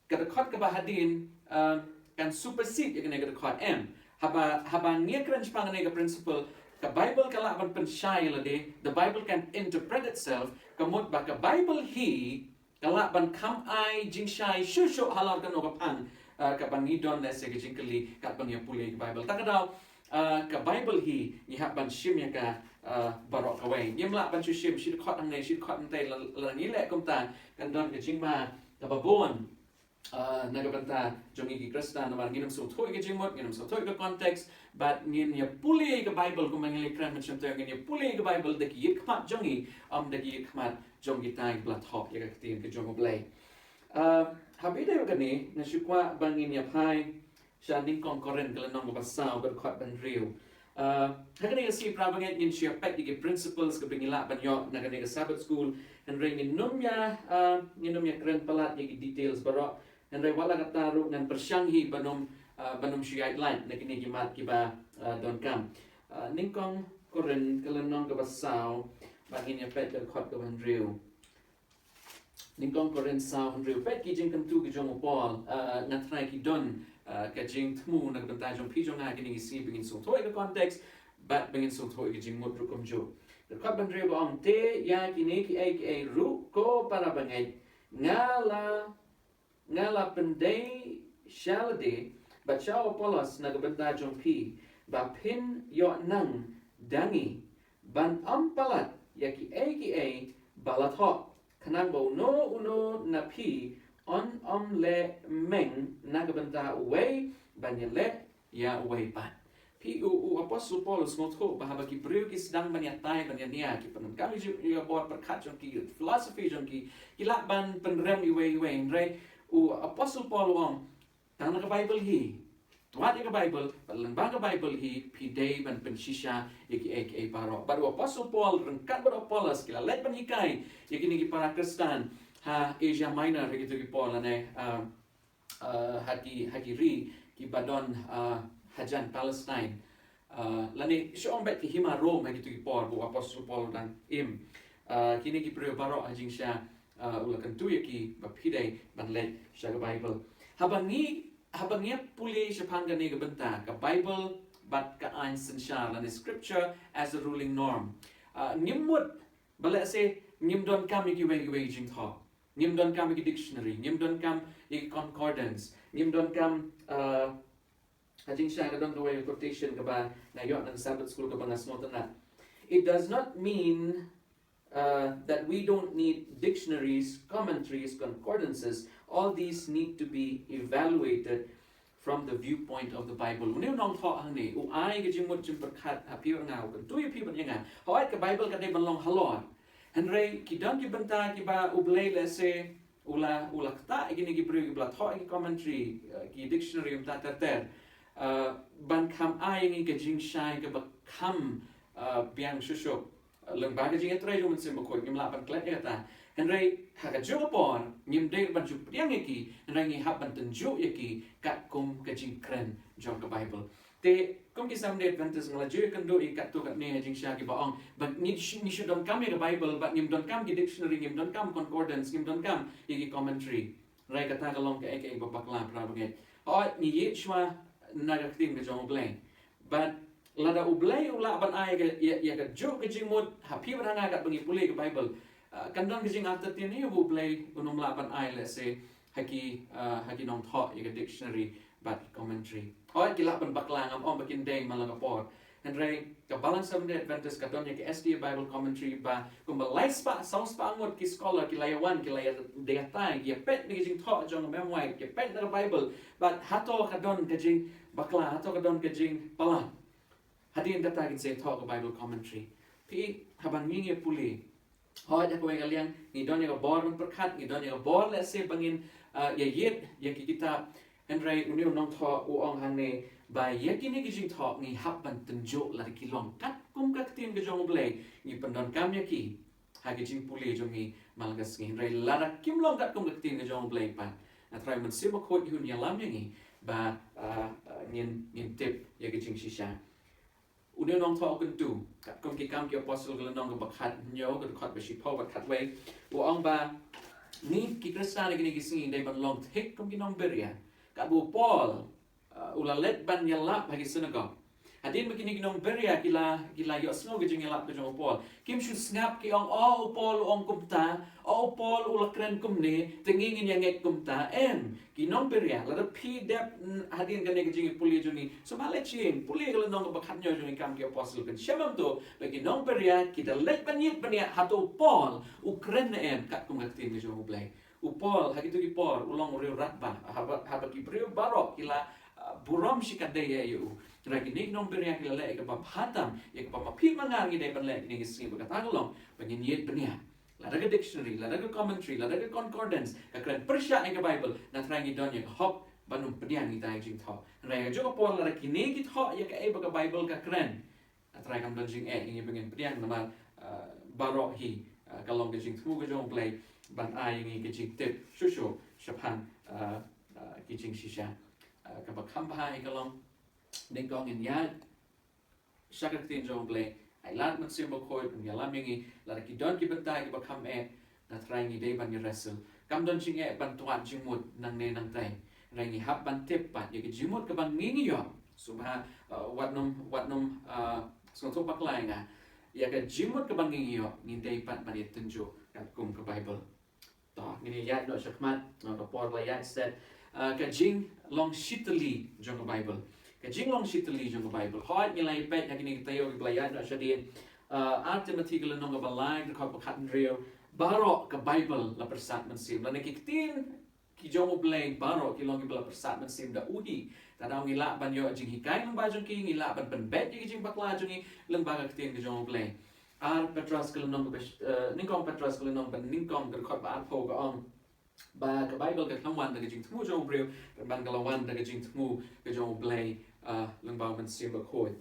ka dkhot kaba hadien, ah, kan supersede ïa kane ka dkhot, em. Haba, haba ngi kren shaphang kane ka principle, ka Bible ka lah ban pynshai ïa lade, the Bible can interpret itself, ka mut ba ka Bible hi ka lah ban kham ai jingshai shuh shuh halor kano ka phang, ah, kaba ngi don, lehse ka jingkylli katba ngi pule ka Bible. Ta ka daw, ah, ka Bible hi ngi hap ban shim ïa ka, ah, baroh kawei. Ngim lah ban shu shim shi dkhot hangne, shi dkhot hangtei, la, la ngi leh kumta kan don ka jingma kaba bun, ah, na ka bynta jong ngi ki Khristan, namar ngin ym sngewthuh ïa ka jingmut, ngin ym sngewthuh ïa ka context, bad ngin ïa pule ïa ka Bible kumba ngi la kren mynshwa, ngin ïa pule ïa ka Bible da ki ïit khmat jong ngi, ym da ki ïit khmat jong kita kiba la thoh ïa ka ktien ka jong U Blei. Ah, ha phi ïa kane, nga shu kwah ba ngin ïa phai sha Nyngkong Korinth ka lynnong kaba saw, ka dkhot ba hynriew. Ah, ha kane ka sngi para bangeit ngin shu ïa peit ïa ki principles kiba ngi lah ban ïoh na kane ka Sabbath School. Hynrei ngin ym ïa, ah, ngin ym ïa kren palat ïa ki details baroh. Hynrei wat la katta ruh ngan pyrshang hi ban ym, ah, ban ym shu ïaid lait na kine ki mat kiba, ah, donkam. Ah, Nyngkong Korinth ka lynnong kaba saw, bad ngin ïa peit ka dkhot kaba hynriew. Nyngkong Korinth saw hynriew. Peit ki jingkyntu ki jong u Paul, ah, nga tharai ki don, ah, ka jingthmu na ka bynta jong phi jong nga kine ki sngi, ba ngin sngewthuh ïa ka context, bad ba ngin sngewthuh ïa ka jingmut ruh kumjuh. Ka dkhot ba hynriew ka ong, te ïa kine kiei kiei ruh ko para bangeit, nga la nga la pyndei sha lade bad sha u Apollos na ka bynta jong phi, ba phin ïoh nang da ngi ban ym palat ïa kiei kiei ba la thoh, khnang ba uno uno na phi un ym leh meng na ka bynta uwei ban ïaleh ïa uwei pat. Phi, u, u Apostol Paul u sngewthuh ba haba ki briew ki sdang ban ïatai ban ïania, ki pyndonkam ïa ka bor pyrkhat jong ki, philosophy jong ki, ki lah ban pynrem iwei iwei. Hynrei u Apostol Paul u ong, tang na ka Bible hi, wat ïa ka Bible, bad lyngba ka Bible hi phi dei ban pynshisha ïa kiei kiei baroh. Bad u Apostol Paul ryngkat bad u Apollos ki la leit ban hikai ïa kine ki para Khristan ha Asia Minor, ha kito ki por lane, ah, ah, ha ki, ha ki ri kiba don, ah, hajan Palestine. Ah, lane shu ong beit ki hima Rome ha kito ki por ba u Apostol Paul u dang im. Ah, kine ki briew baroh ha jingshisha, ah, u la kyntu ïa ki ba phi dei ban leit sha ka Bible. Haba ngi, haba ngi pule shaphang kane ka bynta, ka Bible bad ka aiñ synshar lane scripture as a ruling norm. Ah, ngim mut ba lehse ngim donkam ïa kiwei kiwei ki jingthoh. Ngim donkam ïa ki dictionary, ngim donkam ïa ki concordance, ngim donkam, ah, ha jingshisha ka don kawei ka quotation kaba nga ïoh na ka Sabbath School kaba nga sngewtynnat. It does not mean, uh, that we don't need dictionaries, commentaries, concordances. All these need to be evaluated from the viewpoint of the Bible. Une u nongthoh hangne u ai ka jingmut jingpyrkhat ha phi bad nga, u kyntu ïa phi bad ïa nga. Hooid, ka Bible ka dei ban long halor. Hynrei ki don ki bynta kiba U Blei lehse u la, u la ktah ïa kine ki briew kiba la thoh ïa ki commentary, eh, ki dictionary, um, ter ter ter, eh, ban kham ai ïa ngi ka jingshai kaba kham, eh, biang shuh shuh. Lyngba ka jingïatrei jong u Mynsiem Bakhuid ngim lah ban klet ïa kata. Hynrei ha kajuh ka por ngim dei ban ju pdiang ïa ki, hynrei ngi hap ban tynjuh ïa ki katkum ka jingkren jong ka Bible. Te Kum ki Seventh Day Adventist nga la ju ïakynduh ïa katto katne ha jingshisha kiba ong ba ngi sh-, ngi shu donkam ïa ka Bible, ba ngim donkam ki dictionary, ngim donkam concordance, ngim donkam ïa ki commentary. Hynrei kata ka long kaei kaei ba bakla para bangeit. Hooid, ngi ïeit shuwa na ka ktien ka jong U Blei. Bad lada U Blei u lah ban ai ïa ka, ïa, ïa kajuh ka jingmut ha phi bad ha nga katba ngi pule ka Bible, ah, kan don ka jingartatien hi ba U Blei un ym lah ban ai, let's say, ha ki, ah, ha ki nongthoh ïa ka dictionary bad ki commentary. Hooid, ki lah ban bakla, ngam ong ba kin dei man la ka por. Hynrei ka Balang Seventh Day Adventist ka don ïa ka S D A Bible Commentary ba kumba lai spah, saw spah ngut ki scholar ki la ïa wan, ki la ïa dei tai, ki ïa peit na ki jingthoh jong u Mem White, ki ïa peit na ka Bible. Bad hato ka don ka jingbakla, hato ka don ka jingpalat? Hadien kata kin sa thoh ka Bible Commentary. Phi, haba ngi ngi pule, hooid, ha kawei ka liang ngi don ïa ka bor ban pyrkhat, ngi don ïa ka bor, let's say, ba ngin, ah, ïa ïit ïa ki kitab. Hynrei une u nongthoh u ong hangne ba ïa kine ki jingthoh ngi hap ban tynjuh lada ki long katkum ka ktien ka jong U Blei, ngi pyndonkam ïa ki ha ka jingpule jong ngi man la ka sngi. Hynrei lada kim long katkum ka ktien ka jong U Blei pat, nga trai Mynsiem Bakhuid un ïalam ïa ngi ba, ah, ah, ngin, ngin tip ïa ka jingshisha. Une u nongthoh u kyntu, katkum Ki Kam ki Apostol ka lynnong kaba khathynñiew, ka dkhot ba shiphew bad khatwei, u ong ba ngi ki Khristan ha kine ki sngi dei ban long thik kum ki nongbiria. Katba u Paul, uh, u la leit ban ïalap ha ki synagog. Hadien ba kine ki nongbiria ki la, ki la ïohsngew ka jingïalap ka jong u Paul, kim shu sngap, ki ong, "O, u Paul u ong kumta, o, u Paul u la kren kumne, te ngi ngin ïa ngeit kumta." Em, ki nongbiria, lada phi dep, mm, hadien kane ka jingpule jong ngi, sngewbha leit sha, pule ka lynnong kaba khathynñiew jong Ki Kam ki Apostol, kan shem em to ba ki nongbiria ki da leit ban ïit ban ïa hato u Paul u kren ne em katkum ka ktien ka jong U Blei. U Paul, ha kito ki por, u long u riew radbah, haba, haba ki briew baroh ki la, ah, burom shikatdei ïa u. Hynrei kine ki nongbiria ki la leh ïa kaba bha tam, ïa kaba ma phi ma nga ngi dei ban leh ha kine ki sngi, ba kata ka long ba ngin ïit ban ïa lada ka dictionary, lada ka commentary, lada ka concordance ka kren pyrshah ïa ka Bible, nga trai ngi don ïa ka hok ban ym pdiang ïa kita ki jingthoh. Hynrei ha kajuh ka por lada kine ki thoh ïa kaei ba ka Bible ka kren, nga trai kam don jingeh ïa ngi ba ngin pdiang namar, ah, baroh hi, ah, ka long ka jingthmu ka jong U Blei ban ai ïa ngi ka jingtip shuh shuh shaphang, ah, ah, ki jingshisha. Ah, kaba kham bha hi ka long, nyngkong ngin ïaid sha ka ktien jong U Blei. Ai lad Mynsiem Bakhuid un ïalam ïa ngi, lada ki don ki bynta kiba kham eh, nga trai ngi dei ban ïa wrestle. Kam don jingeh ban twad jingmut nangne nangtai. Hynrei ngi hap ban tip pat ïa ka jingmut kaba ngi ngi ïoh. Sngewbha, uh, wat nym, wat nym, uh, sngewthuh bakla ïa nga. Ïa ka jingmut kaba ngi ngi ïoh, ngi dei pat ban ïa tynjuh katkum ka Bible. To, ngin ïa ïaid noh shakhmat, uh, ka por la ïaid set. Uh, ka jinglong shitylli jong ka Bible. Ka jinglong shitylli jong ka Bible. Hooid, ngi la ïa peit ha kine ki taïew kiba la ïaid noh shadien. Uh, Ar Timothi ka lynnong kaba lai, ka dkhot ba khathynriew. Baroh ka Bible la pyrsad mynsiem. Lane ki ktien ki jong U Blei baroh ki long kiba la pyrsad mynsiem da u hi. Te ngi lah ban ïoh jinghikai lyngba jong ki, ngi lah ban pynbeit ïa ki jingbakla jong ngi lyngba ka ktien ka jong U Blei. Ar Petros ka lynnong kaba, eh, nyngkong Petros ka lynnong ba nyngkong ka dkhot ba arphew ka ong ba ka Bible kam wan da ka jingthmu jong u briew, pynban ka la wan da ka jingthmu ka jong U Blei, eh, lyngba U Mynsiem Bakhuid.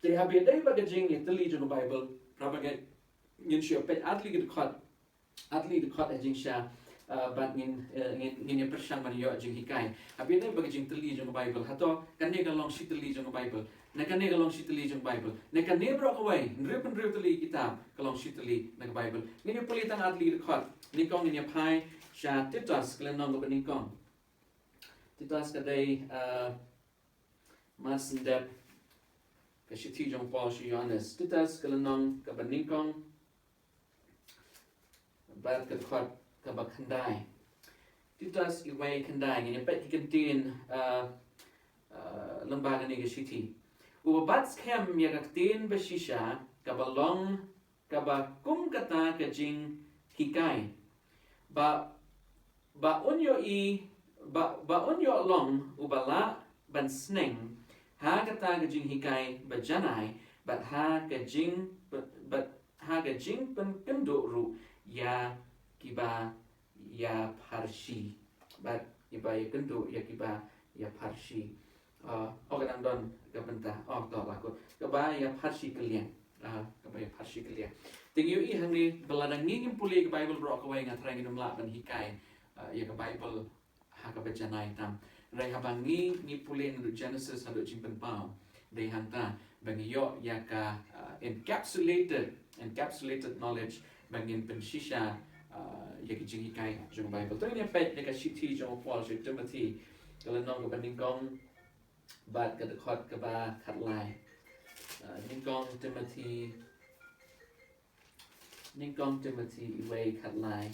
Te haba ïadei bad ka jingïatylli jong ka Bible, para bangeit, ngin shu peit ar tylli ki dkhot, ar tylli ki dkhot ha jingshisha, eh, bad ngin, eh, ngin, ngin ïa pyrshang ban ïoh jinghikai. Haba ïadei bad ka jingtylli jong ka Bible, hato kane ka long shitylli jong ka Bible, ne kane ka long shitylli jong ka Bible, ne kane baroh kawei, hynriew hynriew tylli kitab ka long shitylli na ka Bible. Ngin ïa pule tang ar tylli ki dkhot. Nyngkong ngin ïa phai sha Titus ka lynnong kaba nyngkong. Titus ka dei, eh, mar syn dep ka shithi jong u Paul sha u Ïohannes. Titus ka lynnong kaba nyngkong bad ka dkhot kaba khyndai. Titus wei khyndai, ngin ïa peit ki kyntien, uh, uh, lyngba kane ka shithi. Uba bat skhem ïa ka ktien bashisha kaba long kaba kum kata ka jinghikai. Ba, ba un ïohi, ba, ba un ïoh long uba lah ban sneng ha kata ka jinghikai bajanai, bad ha ka jing, bad, bad ha ka jingpynkynduh ruh ïa kiba ïapharshi. Bad kiba ïakynduh ïa kiba ïapharshi. Ah, oh, ka dang don ka bynta. Oh, to, la kut. Kaba ïapharshi kylliang. Ah, kaba ïapharshi kylliang. Te ngi ïohi hangne ba lada ngi ngim pule ka Bible baroh kawei, nga trai ngin ym lah ban hikai, ah, ïa ka Bible ha kaba janai tam. Hynrei haba ngi, ngi pule naduh Genesis haduh Jingpynpaw, dei hangta ba ngi ïoh ïa ka, uh, encapsulated, encapsulated knowledge ba ngin pynshisha, uh, ïa ki jinghikai jong Bible. To ngin ïa peit ïa ka shithi jong u Paul sha Timothy, ka lynnong kaba nyngkong bad ka dkhot kaba khatlai. Uh, nyngkong Timothy, nyngkong Timothy iwei khatlai.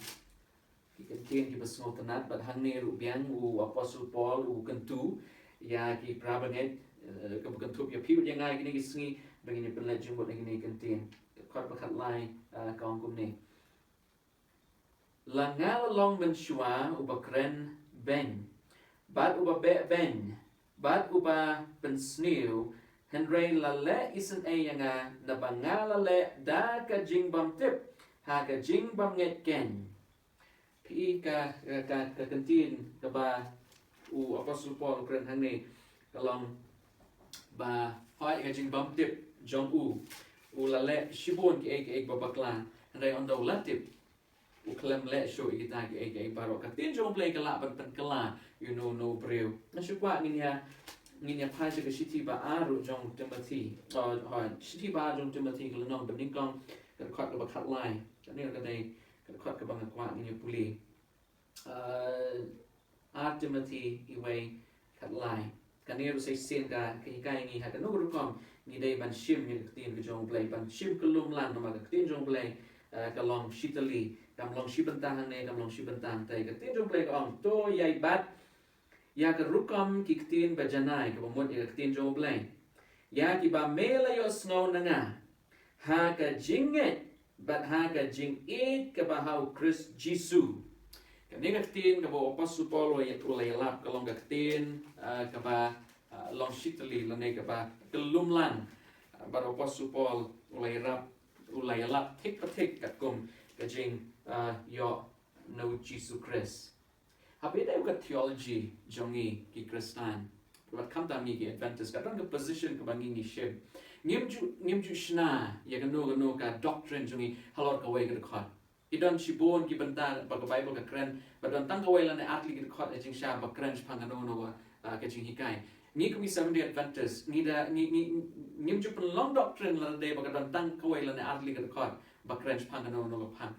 Ki kyntien kiba sngewtynnat, bad hangne ruh biang u Apostol Paul u kyntu ïa ki para bangeit, eh, kaba kynthup ïa phi bad ïa nga ïa kine ki sngi, ba ngin ïa pynleit jingmut ïa kine ki kyntien. Dkhot ba khatlai, eh, ka ong kumne. La nga la long mynshuwa uba kren beiñ, bad uba beh beiñ, bad uba pynsniew, hynrei la leh isynei ïa nga, naba nga la leh da ka jingbymtip ha ka jingbymngeit keiñ. Phi i ka, ka, ka, ka kyntien kaba u Apostol Paul u kren hangne, ka long ba hooid ka jingbymtip jong u, u la leh shibun kiei kiei ba bakla, hynrei ynda u la tip, u khlem leh shuh ïa kita kiei kiei baroh. Ka ktien jong U Blei ka lah ban pynkylla ïa uno uno u briew. Nga shu kwah ngin ïa, ngin ïa phai sha ka shithi ba ar ruh jong Timothy. Oh, oh, shithi ba ar jong Timothy ka lynnong ba nyngkong, ka dkhot kaba khatlai. Kane ka dei ka dkhot kaba nga kwah ngin ïa pule. Uh, ar Timothy iwei khatlai. Kane ruh sa shisien ka, ka hikai ngi ha kano ka rukom ngi dei ban shim ïa ka ktien ka jong U Blei, ban shim kyllum lang namar ka ktien jong U Blei, eh, ka long shi tylli, kam long shi bynta hangne, kam long shi bynta hangtai. Ka ktien jong U Blei ka ong, to ïai bat ïa ka rukom ki ktien ba janai, kaba mut ïa ka ktien jong U Blei. Ïa kiba me la ïohsngew na nga ha ka jingngeit bad ha ka jingïeit kaba ha u Khrist Jisu. Kane ka ktien kaba u Apostol Paul u la ïalap ka long ka ktien, ah, kaba, ah, long shi tylli lane kaba kyllum lang. Ah, bad u Apostol Paul u la ïalap, u la ïalap thik pa thik katkum ka jing, ah, ïoh na u Jisu Khrist. Haba ïadei bad ka theology jong ngi ki Khristan, bad khamtam ngi ki Adventist, ka don ka position kaba ngi ngi shim. Ngim ju, ngim ju shna ïa kano kano ka doctrine jong ngi halor kawei ka dkhot. Ki don shibun ki bynta ba ka Bible ka kren ba don tang kawei lane ar tylli ki dkhot ha jingshisha ba kren shaphang kano kano ka, ah, ka jinghikai. Ngi kum ki Seventh Day Adventist, ngi da, ngi, ngi, ngim ju pynlong doctrine lada dei ba ka don tang kawei lane ar tylli ki dkhot ba kren shaphang kano kano ka phang.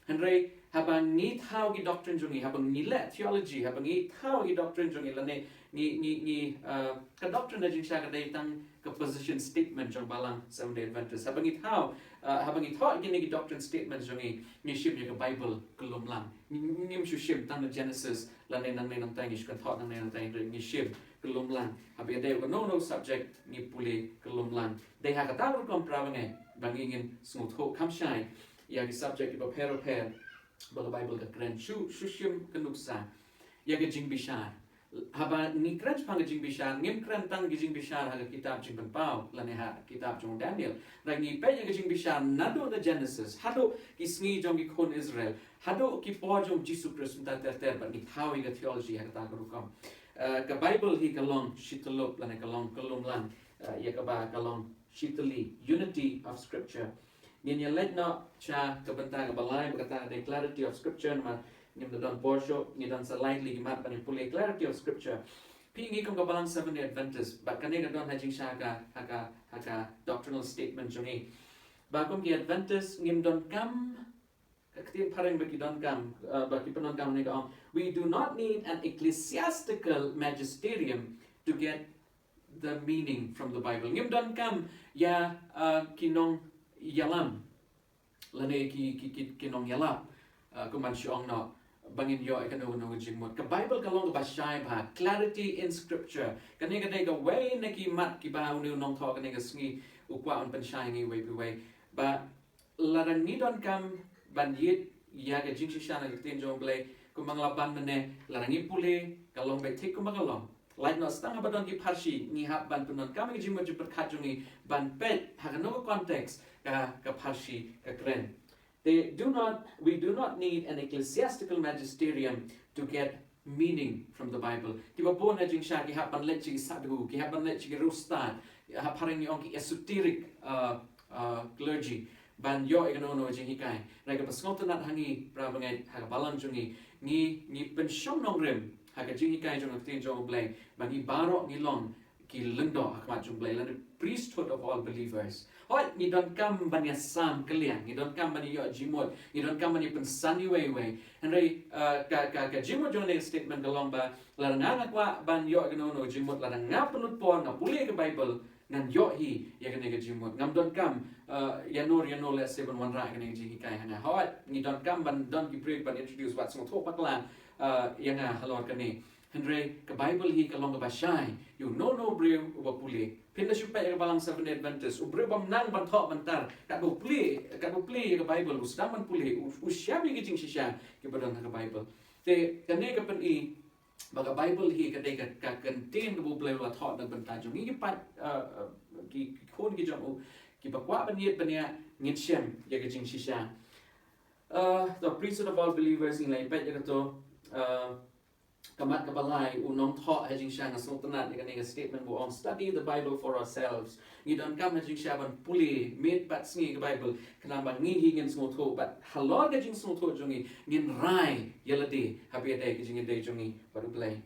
Hynrei haba ngi thaw ki doctrine jong ngi, haba ngi leh theology, haba ngi thaw ki doctrine jong ngi lane ngi, ngi, ngi, uh, ka doctrine ha jingshisha ka dei tang ka position statement jong balang Seventh Day Adventist. Haba ngi thaw, uh, haba ngi thoh kine ki doctrine statement jong ngi, ngi shim ïa ka Bible kyllum lang. Ngi, ngi, ngim shu shim tang na Genesis lane nangne nangtai, ngi shu kynthoh nangne nangtai, hynrei ngi shim kyllum lang. Haba ïadei kano kano subject ngi pule kyllum lang. Dei ha kata ka rukom para bangeit ba ngi ngin sngewthuh kham shai ïa ki subject kiba pher ba pher ba ka Bible ka kren. Shu, shu shim ka nuksa ïa ka jingbishar. Haba ngi kren shaphang ka jingbishar, ngim kren tang ka jingbishar ha ka kitab Jingpynpaw lane ha ka kitab jong Daniel. Hynrei ngi peit ïa ka jingbishar naduh na Genesis haduh ki sngi jong ki khun Israel, haduh ki por jong Jisu Khrist mynta ter ter, bad ngi thaw ïa ka theology ha kata ka rukom. Eh, ka Bible hi ka long shi tyllup lane ka long kyllum lang, eh, ïa kaba ka long shi tylli, unity of Scripture. Ngin ïa leit noh sha ka bynta kaba lai, ba kata ka dei clarity of Scripture, namar ngim da don por shuh, ngi don sa lai tylli ki mat ban ïa pule clarity of Scripture. Phi, ngi kum ka balang Seventh Day Adventist, bad kane ka don ha jingshisha ka, ha ka, ha ka doctrinal statement jong ngi. Ba kum ki Adventist ngim donkam, ka ktien phareng ba ki donkam, uh, ba ki pyndonkam ne ka ong, we do not need an ecclesiastical magisterium to get the meaning from the Bible. Ngim donkam ïa, uh, ki nongïalam lane ki, ki, ki, ki nongïalap, uh, kumban shu ong noh ba ngin ïoh ïa kano kano ka jingmut. Ka Bible ka long kaba shai bha, clarity in Scripture. Kane ka dei kawei na ki mat kiba une u nongthoh kane ka sngi u kwah un pynshai ngi iwei pa iwei. Ba lada ngi donkam ban ïit ïa ka jingshisha na ka ktien jong U Blei, kumba nga la ban mynne, lada ngi pule, ka long beit thik kumba ka long. Lait noh sa tang haba don ki pharshi, ngi hap ban pyndonkam ïa ka jingmut jingpyrkhat jong ngi ban peit ha kano ka context ka, ka pharshi ka kren. They do not, we do not need an ecclesiastical magisterium to get meaning from the Bible. Kiba bun ha jingshisha ki hap ban leit sha ki sadhu, ki hap ban leit sha ki riewstad, hap phareng ngi ong ki esoteric, uh, uh, clergy, ban ïoh ïa kano kano jinghikai. Hynrei kaba sngewtynnat ha ngi para bangeit ha ka balang jong ngi, ngi, ngi pynshong nongrim ha ka jinghikai jong ka ktien jong U Blei, ba ngi baroh ngi long ki lyngdoh ha khmat jong U Blei, lane priesthood of all believers. Hooid, ngi donkam ban ïa sam kylliang, ngi donkam ban ïa ïoh jingmut, ngi donkam ban ïa pynsan iwei iwei. Hynrei, uh, ka, ka, ka jingmut jong kane ka statement ka long ba, lada nga nga kwah ban ïoh kano kano jingmut, lada nga pynlut por, nga pule ka Bible, ngan ïoh hi ïa kane ka jingmut. Ngam donkam, uh, ïa no ïa no lehse ban wanrah kane ka jinghikai ha nga. Hooid, ngi donkam ban don ki briew ban introduce, wat sngewthuh bakla, uh, ïa nga halor kane. Hynrei ka Bible hi ka long kaba shai ïa uno uno briew uba pule. Phin da shu peit ïa ka Balang Seventh Day Adventist, u briew bym nang ban thoh ban tar, katba u pule, katba u pule ïa ka Bible, u sdang ban pule, u, u shim ïa ki jingshisha kiba don ha ka Bible. Te kane ka pyni ba ka Bible hi ka dei ka, ka ktien kaba U Blei u la thoh na ka bynta jong ngi, ki paid, uh, uh, ki, ki khun ki jong u, kiba kwah ban ïeit ban ïa, ngin shem ïa ka jingshisha. Uh, the priesthood of all believers, ngi la ïa peit ïa kato, uh, ka mat kaba lai, u nongthoh ha jingshisha, nga sngewtynnad ïa kane ka statement ba u ong, "Study the Bible for ourselves." Ngi donkam ha jingshisha ban pule miet bad sngi ka Bible, khnang ba ngi hi ngin sngewthuh, bad halor ka jingsngewthuh jong ngi, ngin rai ïa lade ha ba ïadei ka jingïadei jong ngi bad U Blei.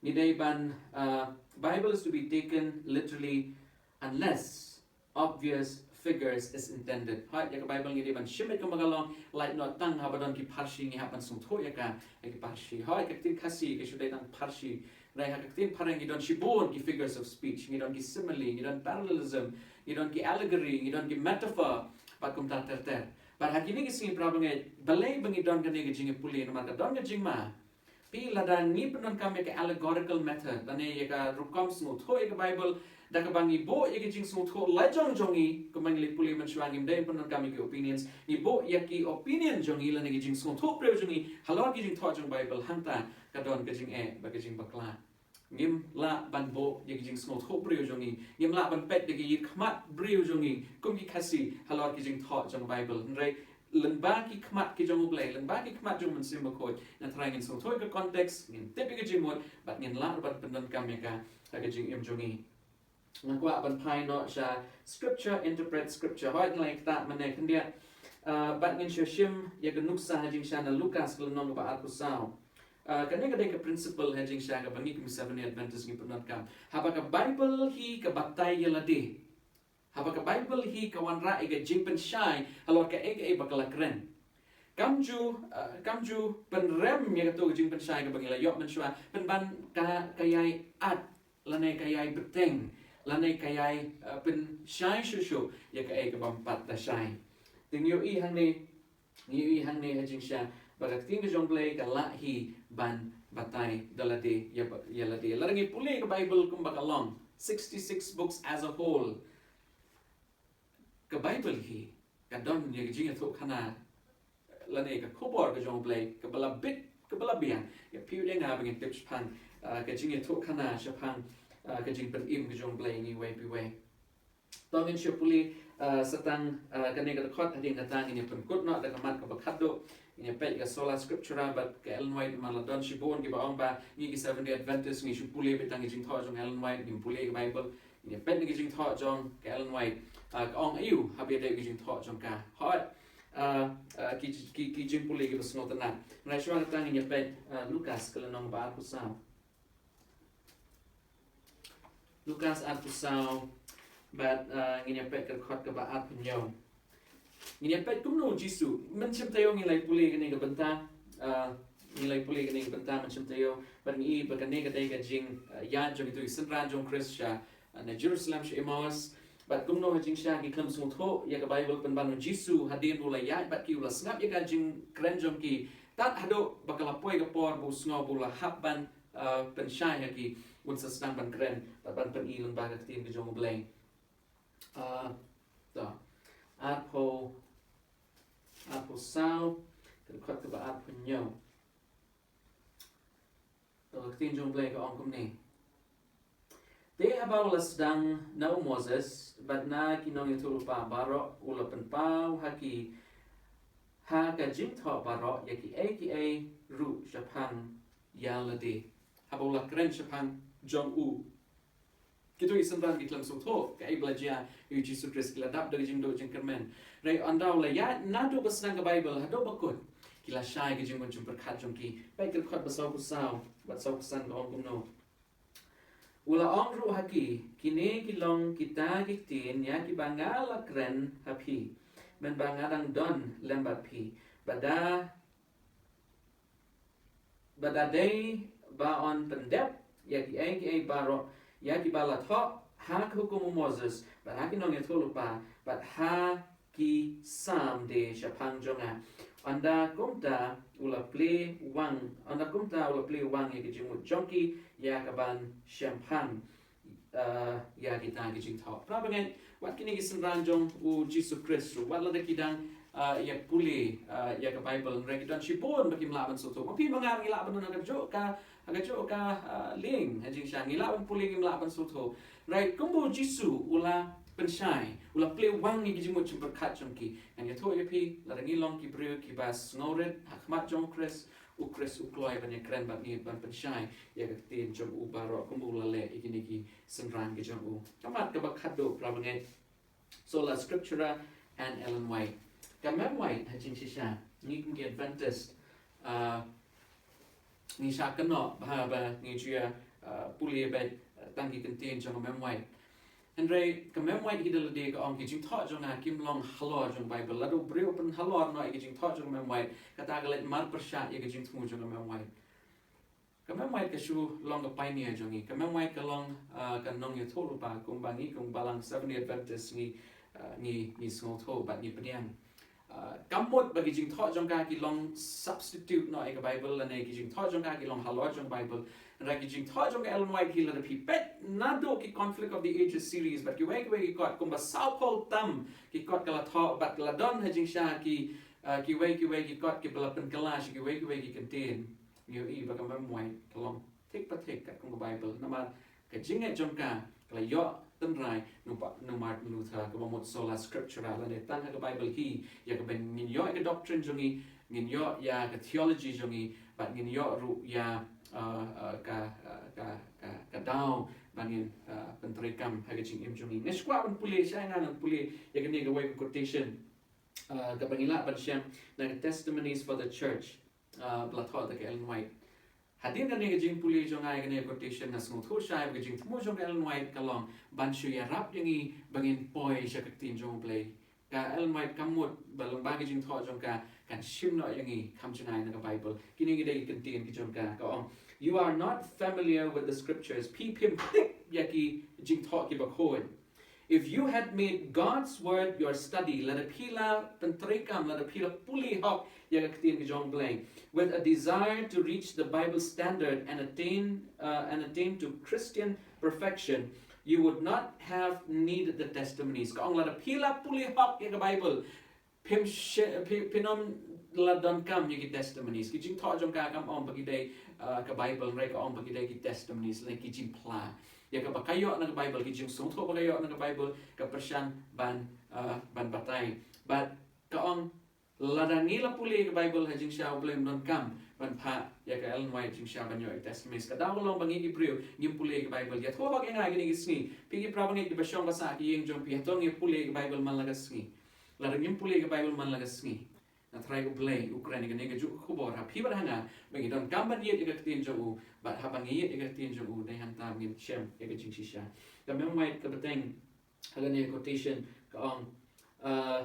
Ngi dei ban, uh, Bible is to be taken literally unless obvious figures is intended. Hooid, ïa ka Bible ngi dei ban shim beit kumba ka long, lait noh tang haba don ki pharshi ngi hap ban sngewthuh ïa ka, ïa ki pharshi. Hooid, ka ktien Khasi ka shu dei tang pharshi. Hynrei ha ka ktien phareng ngi don shibun ki figures of speech, ngi don ki simile, ngi don parallelism, ngi don ki allegory, ngi don ki metaphor, bad kumta ter ter. Bad ha kine ki sngi para bangeit, balei ba ngi don kane ka jingïapule, namar ka don ka jingma. Phi, lada ngi pyndonkam ïa ka allegorical method, lane ïa ka rukom sngewthuh ïa ka Bible, da kaba ngi buh ïa ki jingsngewthuh lajong jong ngi, kumba ngi la pule mynshuwa, ngim dei pyndonkam ïa ki opinions, ngi buh ïa ki opinion jong ngi lane ki jingsngewthuh briew jong ngi halor ki jingthoh jong Bible, hangta ka don ka jingeh bad ka jingbakla. Ngim lah ban buh ïa ki jingsngewthuh briew jong ngi, ngim lah ban peit da ki ïit khmat briew jong ngi kum ki Khasi halor ki jingthoh jong Bible. Hynrei lyngba ki khmat ki jong U Blei, lyngba ki khmat jong U Mynsiem Bakhuid, ngan trai ngin sngewthuh ïa ka context, ngin tip ïa ka jingmut, bad ngin lah ruh ban pyndonkam ïa ka ha ka jingim jong ngi. Nga kwah ban phai noh sha scripture interpret scripture. Hooid, nga la ktah mynne khyndiat. Uh, bad ngin shu shim ïa ka nuksa ha jingshisha na Lukas ka lynnong kaba arphew saw. Uh, kane ka dei ka principle ha jingshisha kaba ngi kum Seventh Day Adventist ngi pyndonkam. Haba ka Bible hi ka batai ïa lade, haba ka Bible hi ka wanrah ïa ka jingpynshai halor kaei kaei ba ka la kren, kam ju, uh, kam ju pynrem ïa kato ka jingpynshai kaba ngi la ïoh mynshuwa, pynban ka, ka ïai at, lane ka ïai bteng, lane ka ïai, uh, pynshai shuh shuh ïa kaei kabym pat da shai. Te ngi ïohi hangne, ngi ïohi hangne ha jingshisha ba ka ktien ka jong U Blei ka lah hi ban batai da lade ïa ba, ïa lade. Lada ngi pule ka Bible kumba ka long, sixty-six books as a whole, ka Bible hi ka don ïa ka jingïathuhkhana, lane ka khubor ka jong U Blei kaba la bit, kaba la biang. Ïa phi u dei nga ba ngin tip shaphang, uh, ka jingïathuhkhana shaphang, uh, ka jingpynim ka jong U Blei ïa ngi iwei pa iwei. To ngin shu pule, uh, sa tang, uh, kane ka dkhot, hadien kata ngin ïa pynkut noh da ka mat kaba khatduh. Ngin ïa peit ka Sola Scriptura bad ka Ellen White, namar la don shibun kiba ong ba ngi ki Seventh Day Adventist ngi shu pule beit tang ki jingthoh jong Ellen White, ngim pule ka Bible. Ngin ïa peit na ki jingthoh jong ka Ellen White. Uh, ka ong aïu haba ïadei ki jingthoh jong ka. Hooid, uh, uh, ki, ki, ki jingpule kiba sngewtynnad. Hynrei shuwa kata ngin ïa peit, uh, Lukas ka lynnong ba arphew saw. Lukas arphew saw, bad, uh, ngin ïa peit ka dkhot kaba arphew hynñiew. Ngin ïa peit kumno U Jisu, mynshem taïew ngi la ïa pule kane ka bynta, uh, ngi la ïa pule kane ka bynta mynshem taïew, bad ngi i ba kane ka dei ka jing, uh, ïaid jong kito ki synran jong U Khrist sha, uh, na Jerusalem sha Emmaus. Bad kumno ha jingshisha ki khlem sngewthuh ïa ka Bible, pynban U Jisu hadien ba u la ïaid bad ki u la sngap ïa ka jingkren jong ki, tad haduh ba ka la poi ka por ba u sngew ba u la hap ban, uh, pynshai ha ki, un sa sdang ban kren bad ban pyni lyngba ka ktien ka jong U Blei. Uh, to. Arphew, arphew saw, ka dkhot kaba arphew hynñiew. To, ka ktien jong U Blei ka ong kumne. Te haba u la sdang na u Moses bad na ki nongïathuhlypa baroh, u la pynpaw ha ki, ha ka jingthoh baroh ïa kiei kiei ruh shaphang ïa lade. Haba u la kren shaphang jong u, kito ki synran ki khlem sngewthuh kaei ba la jia ïa U Jisu Khrist, ki la dap da ka jingduh jingkyrmen. Hynrei ynda u la ïaid naduh ba sdang ka Bible haduh ba kut, ki la shai ka jingmut jingpyrkhat jong ki. Peit ka dkhot ba saw phew saw bad saw phew san ka ong kumno. U la ong ruh ha ki, kine ki long kita ki ktien ïa kiba nga la kren ha phi mynba nga dang don lem bad phi, ba da ba da dei ba yn pyndep ïa kiei kiei baroh ïa kiba la thoh ha ka hukum u Moses bad ha ki nongïathuhlypa bad ha ki Salm de shaphang jong nga. Ynda kumta u la plie wang, ynda kumta u la plie wang ïa ki jingmut jong ki ïa ka ban shemphang, eh, ïa kita ki jingthoh. Para bangeit, wat kine ki synran jong u Jisu Khrist ruh, wat lada ki dang, eh, ïa pule, eh, ïa ka Bible, hynrei ki don shibun ba kim lah ban sngewthuh. Ma phi ma nga ngi lah ban don ha kajuh ka, ha kajuh ka, eh, lieng, ha jingshisha ngi lah ban pule, ngim lah ban sngewthuh. Hynrei kumba u Jisu u la pynshai, u la plie wang ïa ki jingmut jingpyrkhat jong ki. Ngan ïathuh ïa phi, lada ngi long ki briew kiba sngewrit ha khmat jong u Khrist, u Khrist u kloi ban ïakren bad ngi, ban pynshai ïa ka ktien jong u baroh kumba u la leh ïa kine ki synran ki jong u. Ka mat kaba khatduh, para bangeit, Sola Scriptura and Ellen White. Ka Mem White ha jingshisha, ngi kum ki Adventist, ah, ngi shah kynnoh ba, ba ngi ju ïa, ah, pule beit, ah, tang ki kyntien jong ka Mem White. Hynrei ka Mem White hi da lade ka ong ki jingthoh jong nga kim long halor jong Bible. Lada u briew u pynhalor noh ïa ki jingthoh jong ka Mem White, kata ka leit marpyrshah ïa ka jingthmu jong ka Mem White. Ka Mem White ka shu long ka pioneer jong ngi. Ka Mem White ka long, ah, ka nongïathuhlypa kumba ngi kum balang Seventh Day Adventist ngi, ah, ngi, ngi sngewthuh bad ngi pdiang. Ah, kam mut ba ki jingthoh jong ka ki long substitute noh ïa ka Bible lane ki jingthoh jong ka ki long halor jong Bible. Hynrei ki jingthoh jong ka Ellen White hi, lada phi peit naduh ki Conflict of the Ages series bad kiwei kiwei ki kot, kumba saw phew tam ki kot ka la thoh bad ka la don ha jingshisha ki, ah, kiwei kiwei ki kot kiba la pynkylla sha kiwei kiwei ki kyntien. Ngi ïohi ba ka Mem White ka long thik pa thik katkum ka Bible. Namar ka jingngeit jong ka ka la ïoh tynrai na u Martin Luther, kaba mut Sola Scriptura, lane tang ha ka Bible hi ïa kaba ngin ïoh ïa ka doctrine jong ngi, ngin ïoh ïa ka theology jong ngi, bad ngin ïoh ruh ïa, ah, ah, ka, ah, ka, ka, ka daw ba ngin, ah, pyntreikam ha ka jingim jong ngi. Nga sngewkwah ban pule, shai nga ngan pule ïa kane kawei ka quotation, ah, kaba ngi lah ban shem na ka Testimonies for the Church, ah, ba la thoh da ka Ellen White. Hadien kane ka jingpule jong nga ïa kane ka quotation, nga sngewthuh shai ba ka jingthmu jong ka Ellen White ka long ban shu ïarap ïa ngi ba ngin poi sha ka ktien jong U Blei. Ka Ellen White kam mut ba lyngba ka jingthoh jong ka kan shim noh ïa ngi kham jngai na ka Bible. Kine ki dei ki kyntien ki jong ka, ka ong, "You are not familiar with the scriptures." Phi phim tip ïa ki jingthoh kiba khuid. "If you had made God's word your study," lada phi la pyntreikam, lada phi la pule hok ïa ka ktien ka jong U Blei, "with a desire to reach the Bible standard and attain, uh, and attain to Christian perfection, you would not have needed the testimonies." Ka ong lada phi la pule hok ïa ka Bible, phim she-, phi, phin ym la donkam ïa ki testimonies. Ki jingthoh jong ka kam ong ba ki dei, uh, ka Bible, hynrei ka ong ba ki dei ki testimonies, lane ki jingphla ïa kaba ka ïoh na ka Bible, ki jingsngewthuh ba ka ïoh na ka Bible, ka pyrshang ban, uh, ban batai. Bad ka ong, lada ngi la pule ïa ka Bible ha jingshisha, U Blei um donkam ban phah ïa ka Ellen White jingshisha ban ïoh ïa ki testimonies. Ka daw ka long ba ngi ki briew ngim pule ïa ka Bible. Ïathuh hok ïa nga kine ki sngi, phi ki para bangeit kiba shong ba sah ha ki ïing jong phi, hato ngi pule ïa ka Bible man la ka sngi? Lada ngim pule ïa ka Bible man la ka sngi, nga tharai U Blei u kren ïa kane kajuh ka khubor ha phi bad ha nga ba ngi donkam ban ïeit ïa ka ktien jong u, bad haba ngi ïeit ïa ka ktien jong u, dei hangta ngin shem ïa ka jingshisha. Ka Mem White ka bteng ha kane ka quotation, ka ong, uh,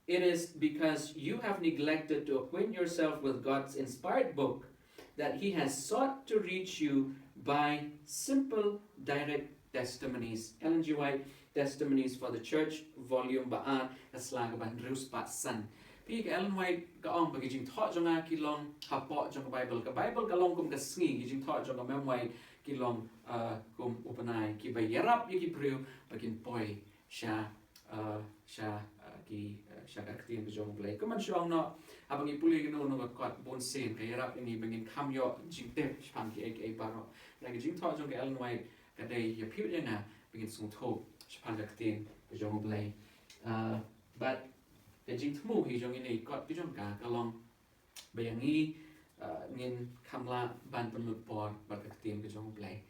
"It is because you have neglected to acquaint yourself with God's inspired book that he has sought to reach you by simple, direct testimonies." Ellen G. White, Testimonies for the Church, volume ba ar, ka sla kaba hynriew spah san. Phi, ka Ellen White ka ong ba ki jingthoh jong nga ki long hapoh jong ka Bible. Ka Bible ka long kum ka sngi, ki jingthoh jong ka Mem White ki long, uh, kum u bnai, kiba ïarap ïa ki briew ba kin poi sha, uh, sha, uh, ki, uh, sha ka ktien ka jong U Blei. Kumba shu ong noh, haba ngi pule ïa kano kano ka kot, bun sien ka ïarap ïa ngi ba ngin kham ïoh jingtip shaphang kiei kiei baroh. Hynrei ka jingthoh jong ka Ellen White ka dei ïa phi bad ïa nga ba ngin sngewthuh shaphang ka ktien ka jong U Blei. Uh, bad ka jingthmu hi jong kine ki kot ki jong ka, ka long ba ïa ngi, uh, ngin kham lah ban pynlut por bad ka ktien ka jong U Blei.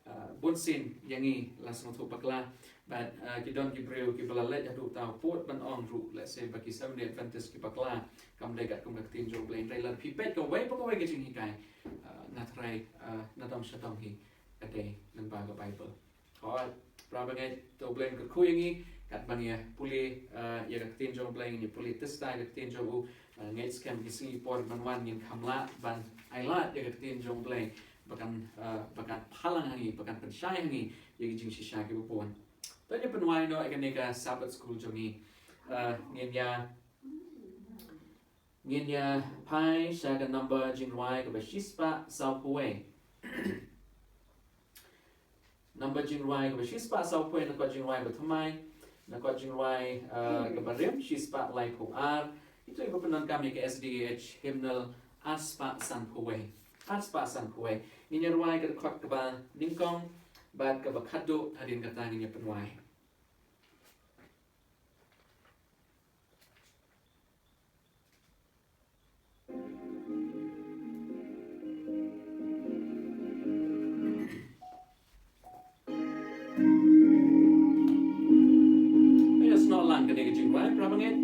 Uh, bun sien ïa ngi la sngewthuh bakla, bad uh, ki don ki briew kiba la leit haduh uta u pud ban ong ruh, lehse ba ki Seventh Day Adventist ki bakla kam dei katkum ka ktien jong U Blei. Hynrei lada phi peit kawei pa kawei ka jinghikai, uh, nga tharai uh, nadong shadong hi ka dei lyngba ka Baibl. Hooid, para bangeit, to U Blei un kyrkhu ïa ngi katba ngi ïa pule uh, ïa ka ktien jong U Blei, ngi ïa pule tista ïa ka ktien jong u. Uh, ngeit skhem ki sngi por ban wan ngin kham lah ban ailad ïa ka ktien jong U Blei ba kan, uh, ba kan phalang ha ngi, ba kan pynshai ha ngi ïa ki jingshisha kiba bun. To ngin pynwai noh ïa kane ka Sabbath School jong ngi. Uh, ngin ïa, ngin ïa phai sha ka number jingrwai kaba shispah sawphew wei. Number jingrwai kaba shispah sawphew wei, na kot jingrwai ba thymmai, na kot jingrwai uh, kaba rim shispah laiphew ar. Ito iba pyndonkam ïa ka S D A H hymnal arspah sanphew wei. Arspah sanphew wei. Ngin ïa rwai ka dkhot kaba nyngkong bad kaba khatduh, hadien kata ngin ïa pynwai. Ïa snoh lang kane ka jingrwai, para bangeit.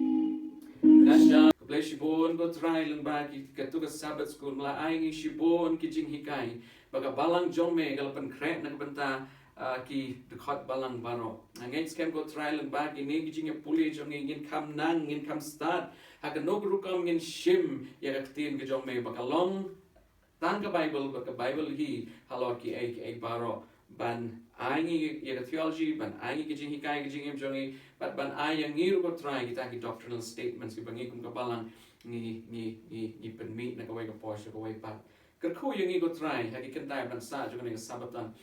Khublei shibun ko Trai lyngba ki, katu ka Sabbath School, me la ai ngi shibun ki jinghikai ba ka balang jong me ka la pynkhreh na ka bynta uh, ki dkhot balang baroh. Nga ngeit skhem ko Trai lyngba kine ki jingïapule jong ngi, ngin kham nang, ngin kham stad ha kano ka rukom ngin shim ïa ka ktien ka jong me, ba ka long tang ka Baibl, ba ka Baibl hi halor kiei kiei baroh, ban ai ngi ïa ka theology, ban ai ngi ki jinghikai, ki jingim jong ngi, bad ban ai ïa ngi ruh ko Trai kita ki doctrinal statements kiba ngi kum ka balang ngi, ngi, ngi, ngi pynmih na kawei ka por sha kawei pat. Kyrkhu ïa ngi ko Trai ha ki kynta ban sah jong kane ka Sabbaton.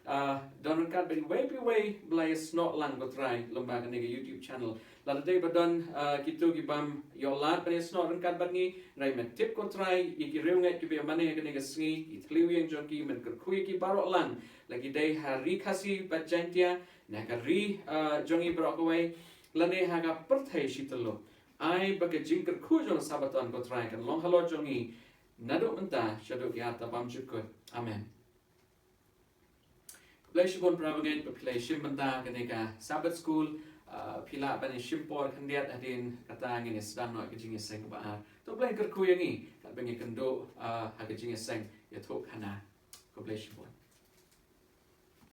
Uh, don ryngkat bad iwei pa iwei ba la ïa snoh lang ko Trai lyngba kane ka YouTube channel. Lada dei ba don uh, kito ki bym ïoh lad ban ïa snoh ryngkat bad ngi, hynrei me tip ko Trai ïa ki riewngeit kiba ïa mane ha kane ka sngi, ki thliew ïing jong ki, men kyrkhu ïa ki baroh lang, la ki dei ha Ri Khasi bad Jaintia, na ka ri uh, jong ngi baroh kawei, lane ha ka pyrthei shi tylli. Ai ba ka jingkyrkhu jong ka Sabbaton ko Trai kan long halor jong ngi naduh mynta shaduh ki arta bymjukut. Amen. Khublei shibun para bangeit ba phi la shim bynta kane ka Sabbath School. Uh, phi lah ban shim por khyndiat, hadien kata ngin ïa sdang noh ka jingïaseng kaba ar. To U Blei kyrkhu ïa ngi katba ngi ïakynduh uh, ha ka jingïaseng ïathuhkhana. Khublei shibun.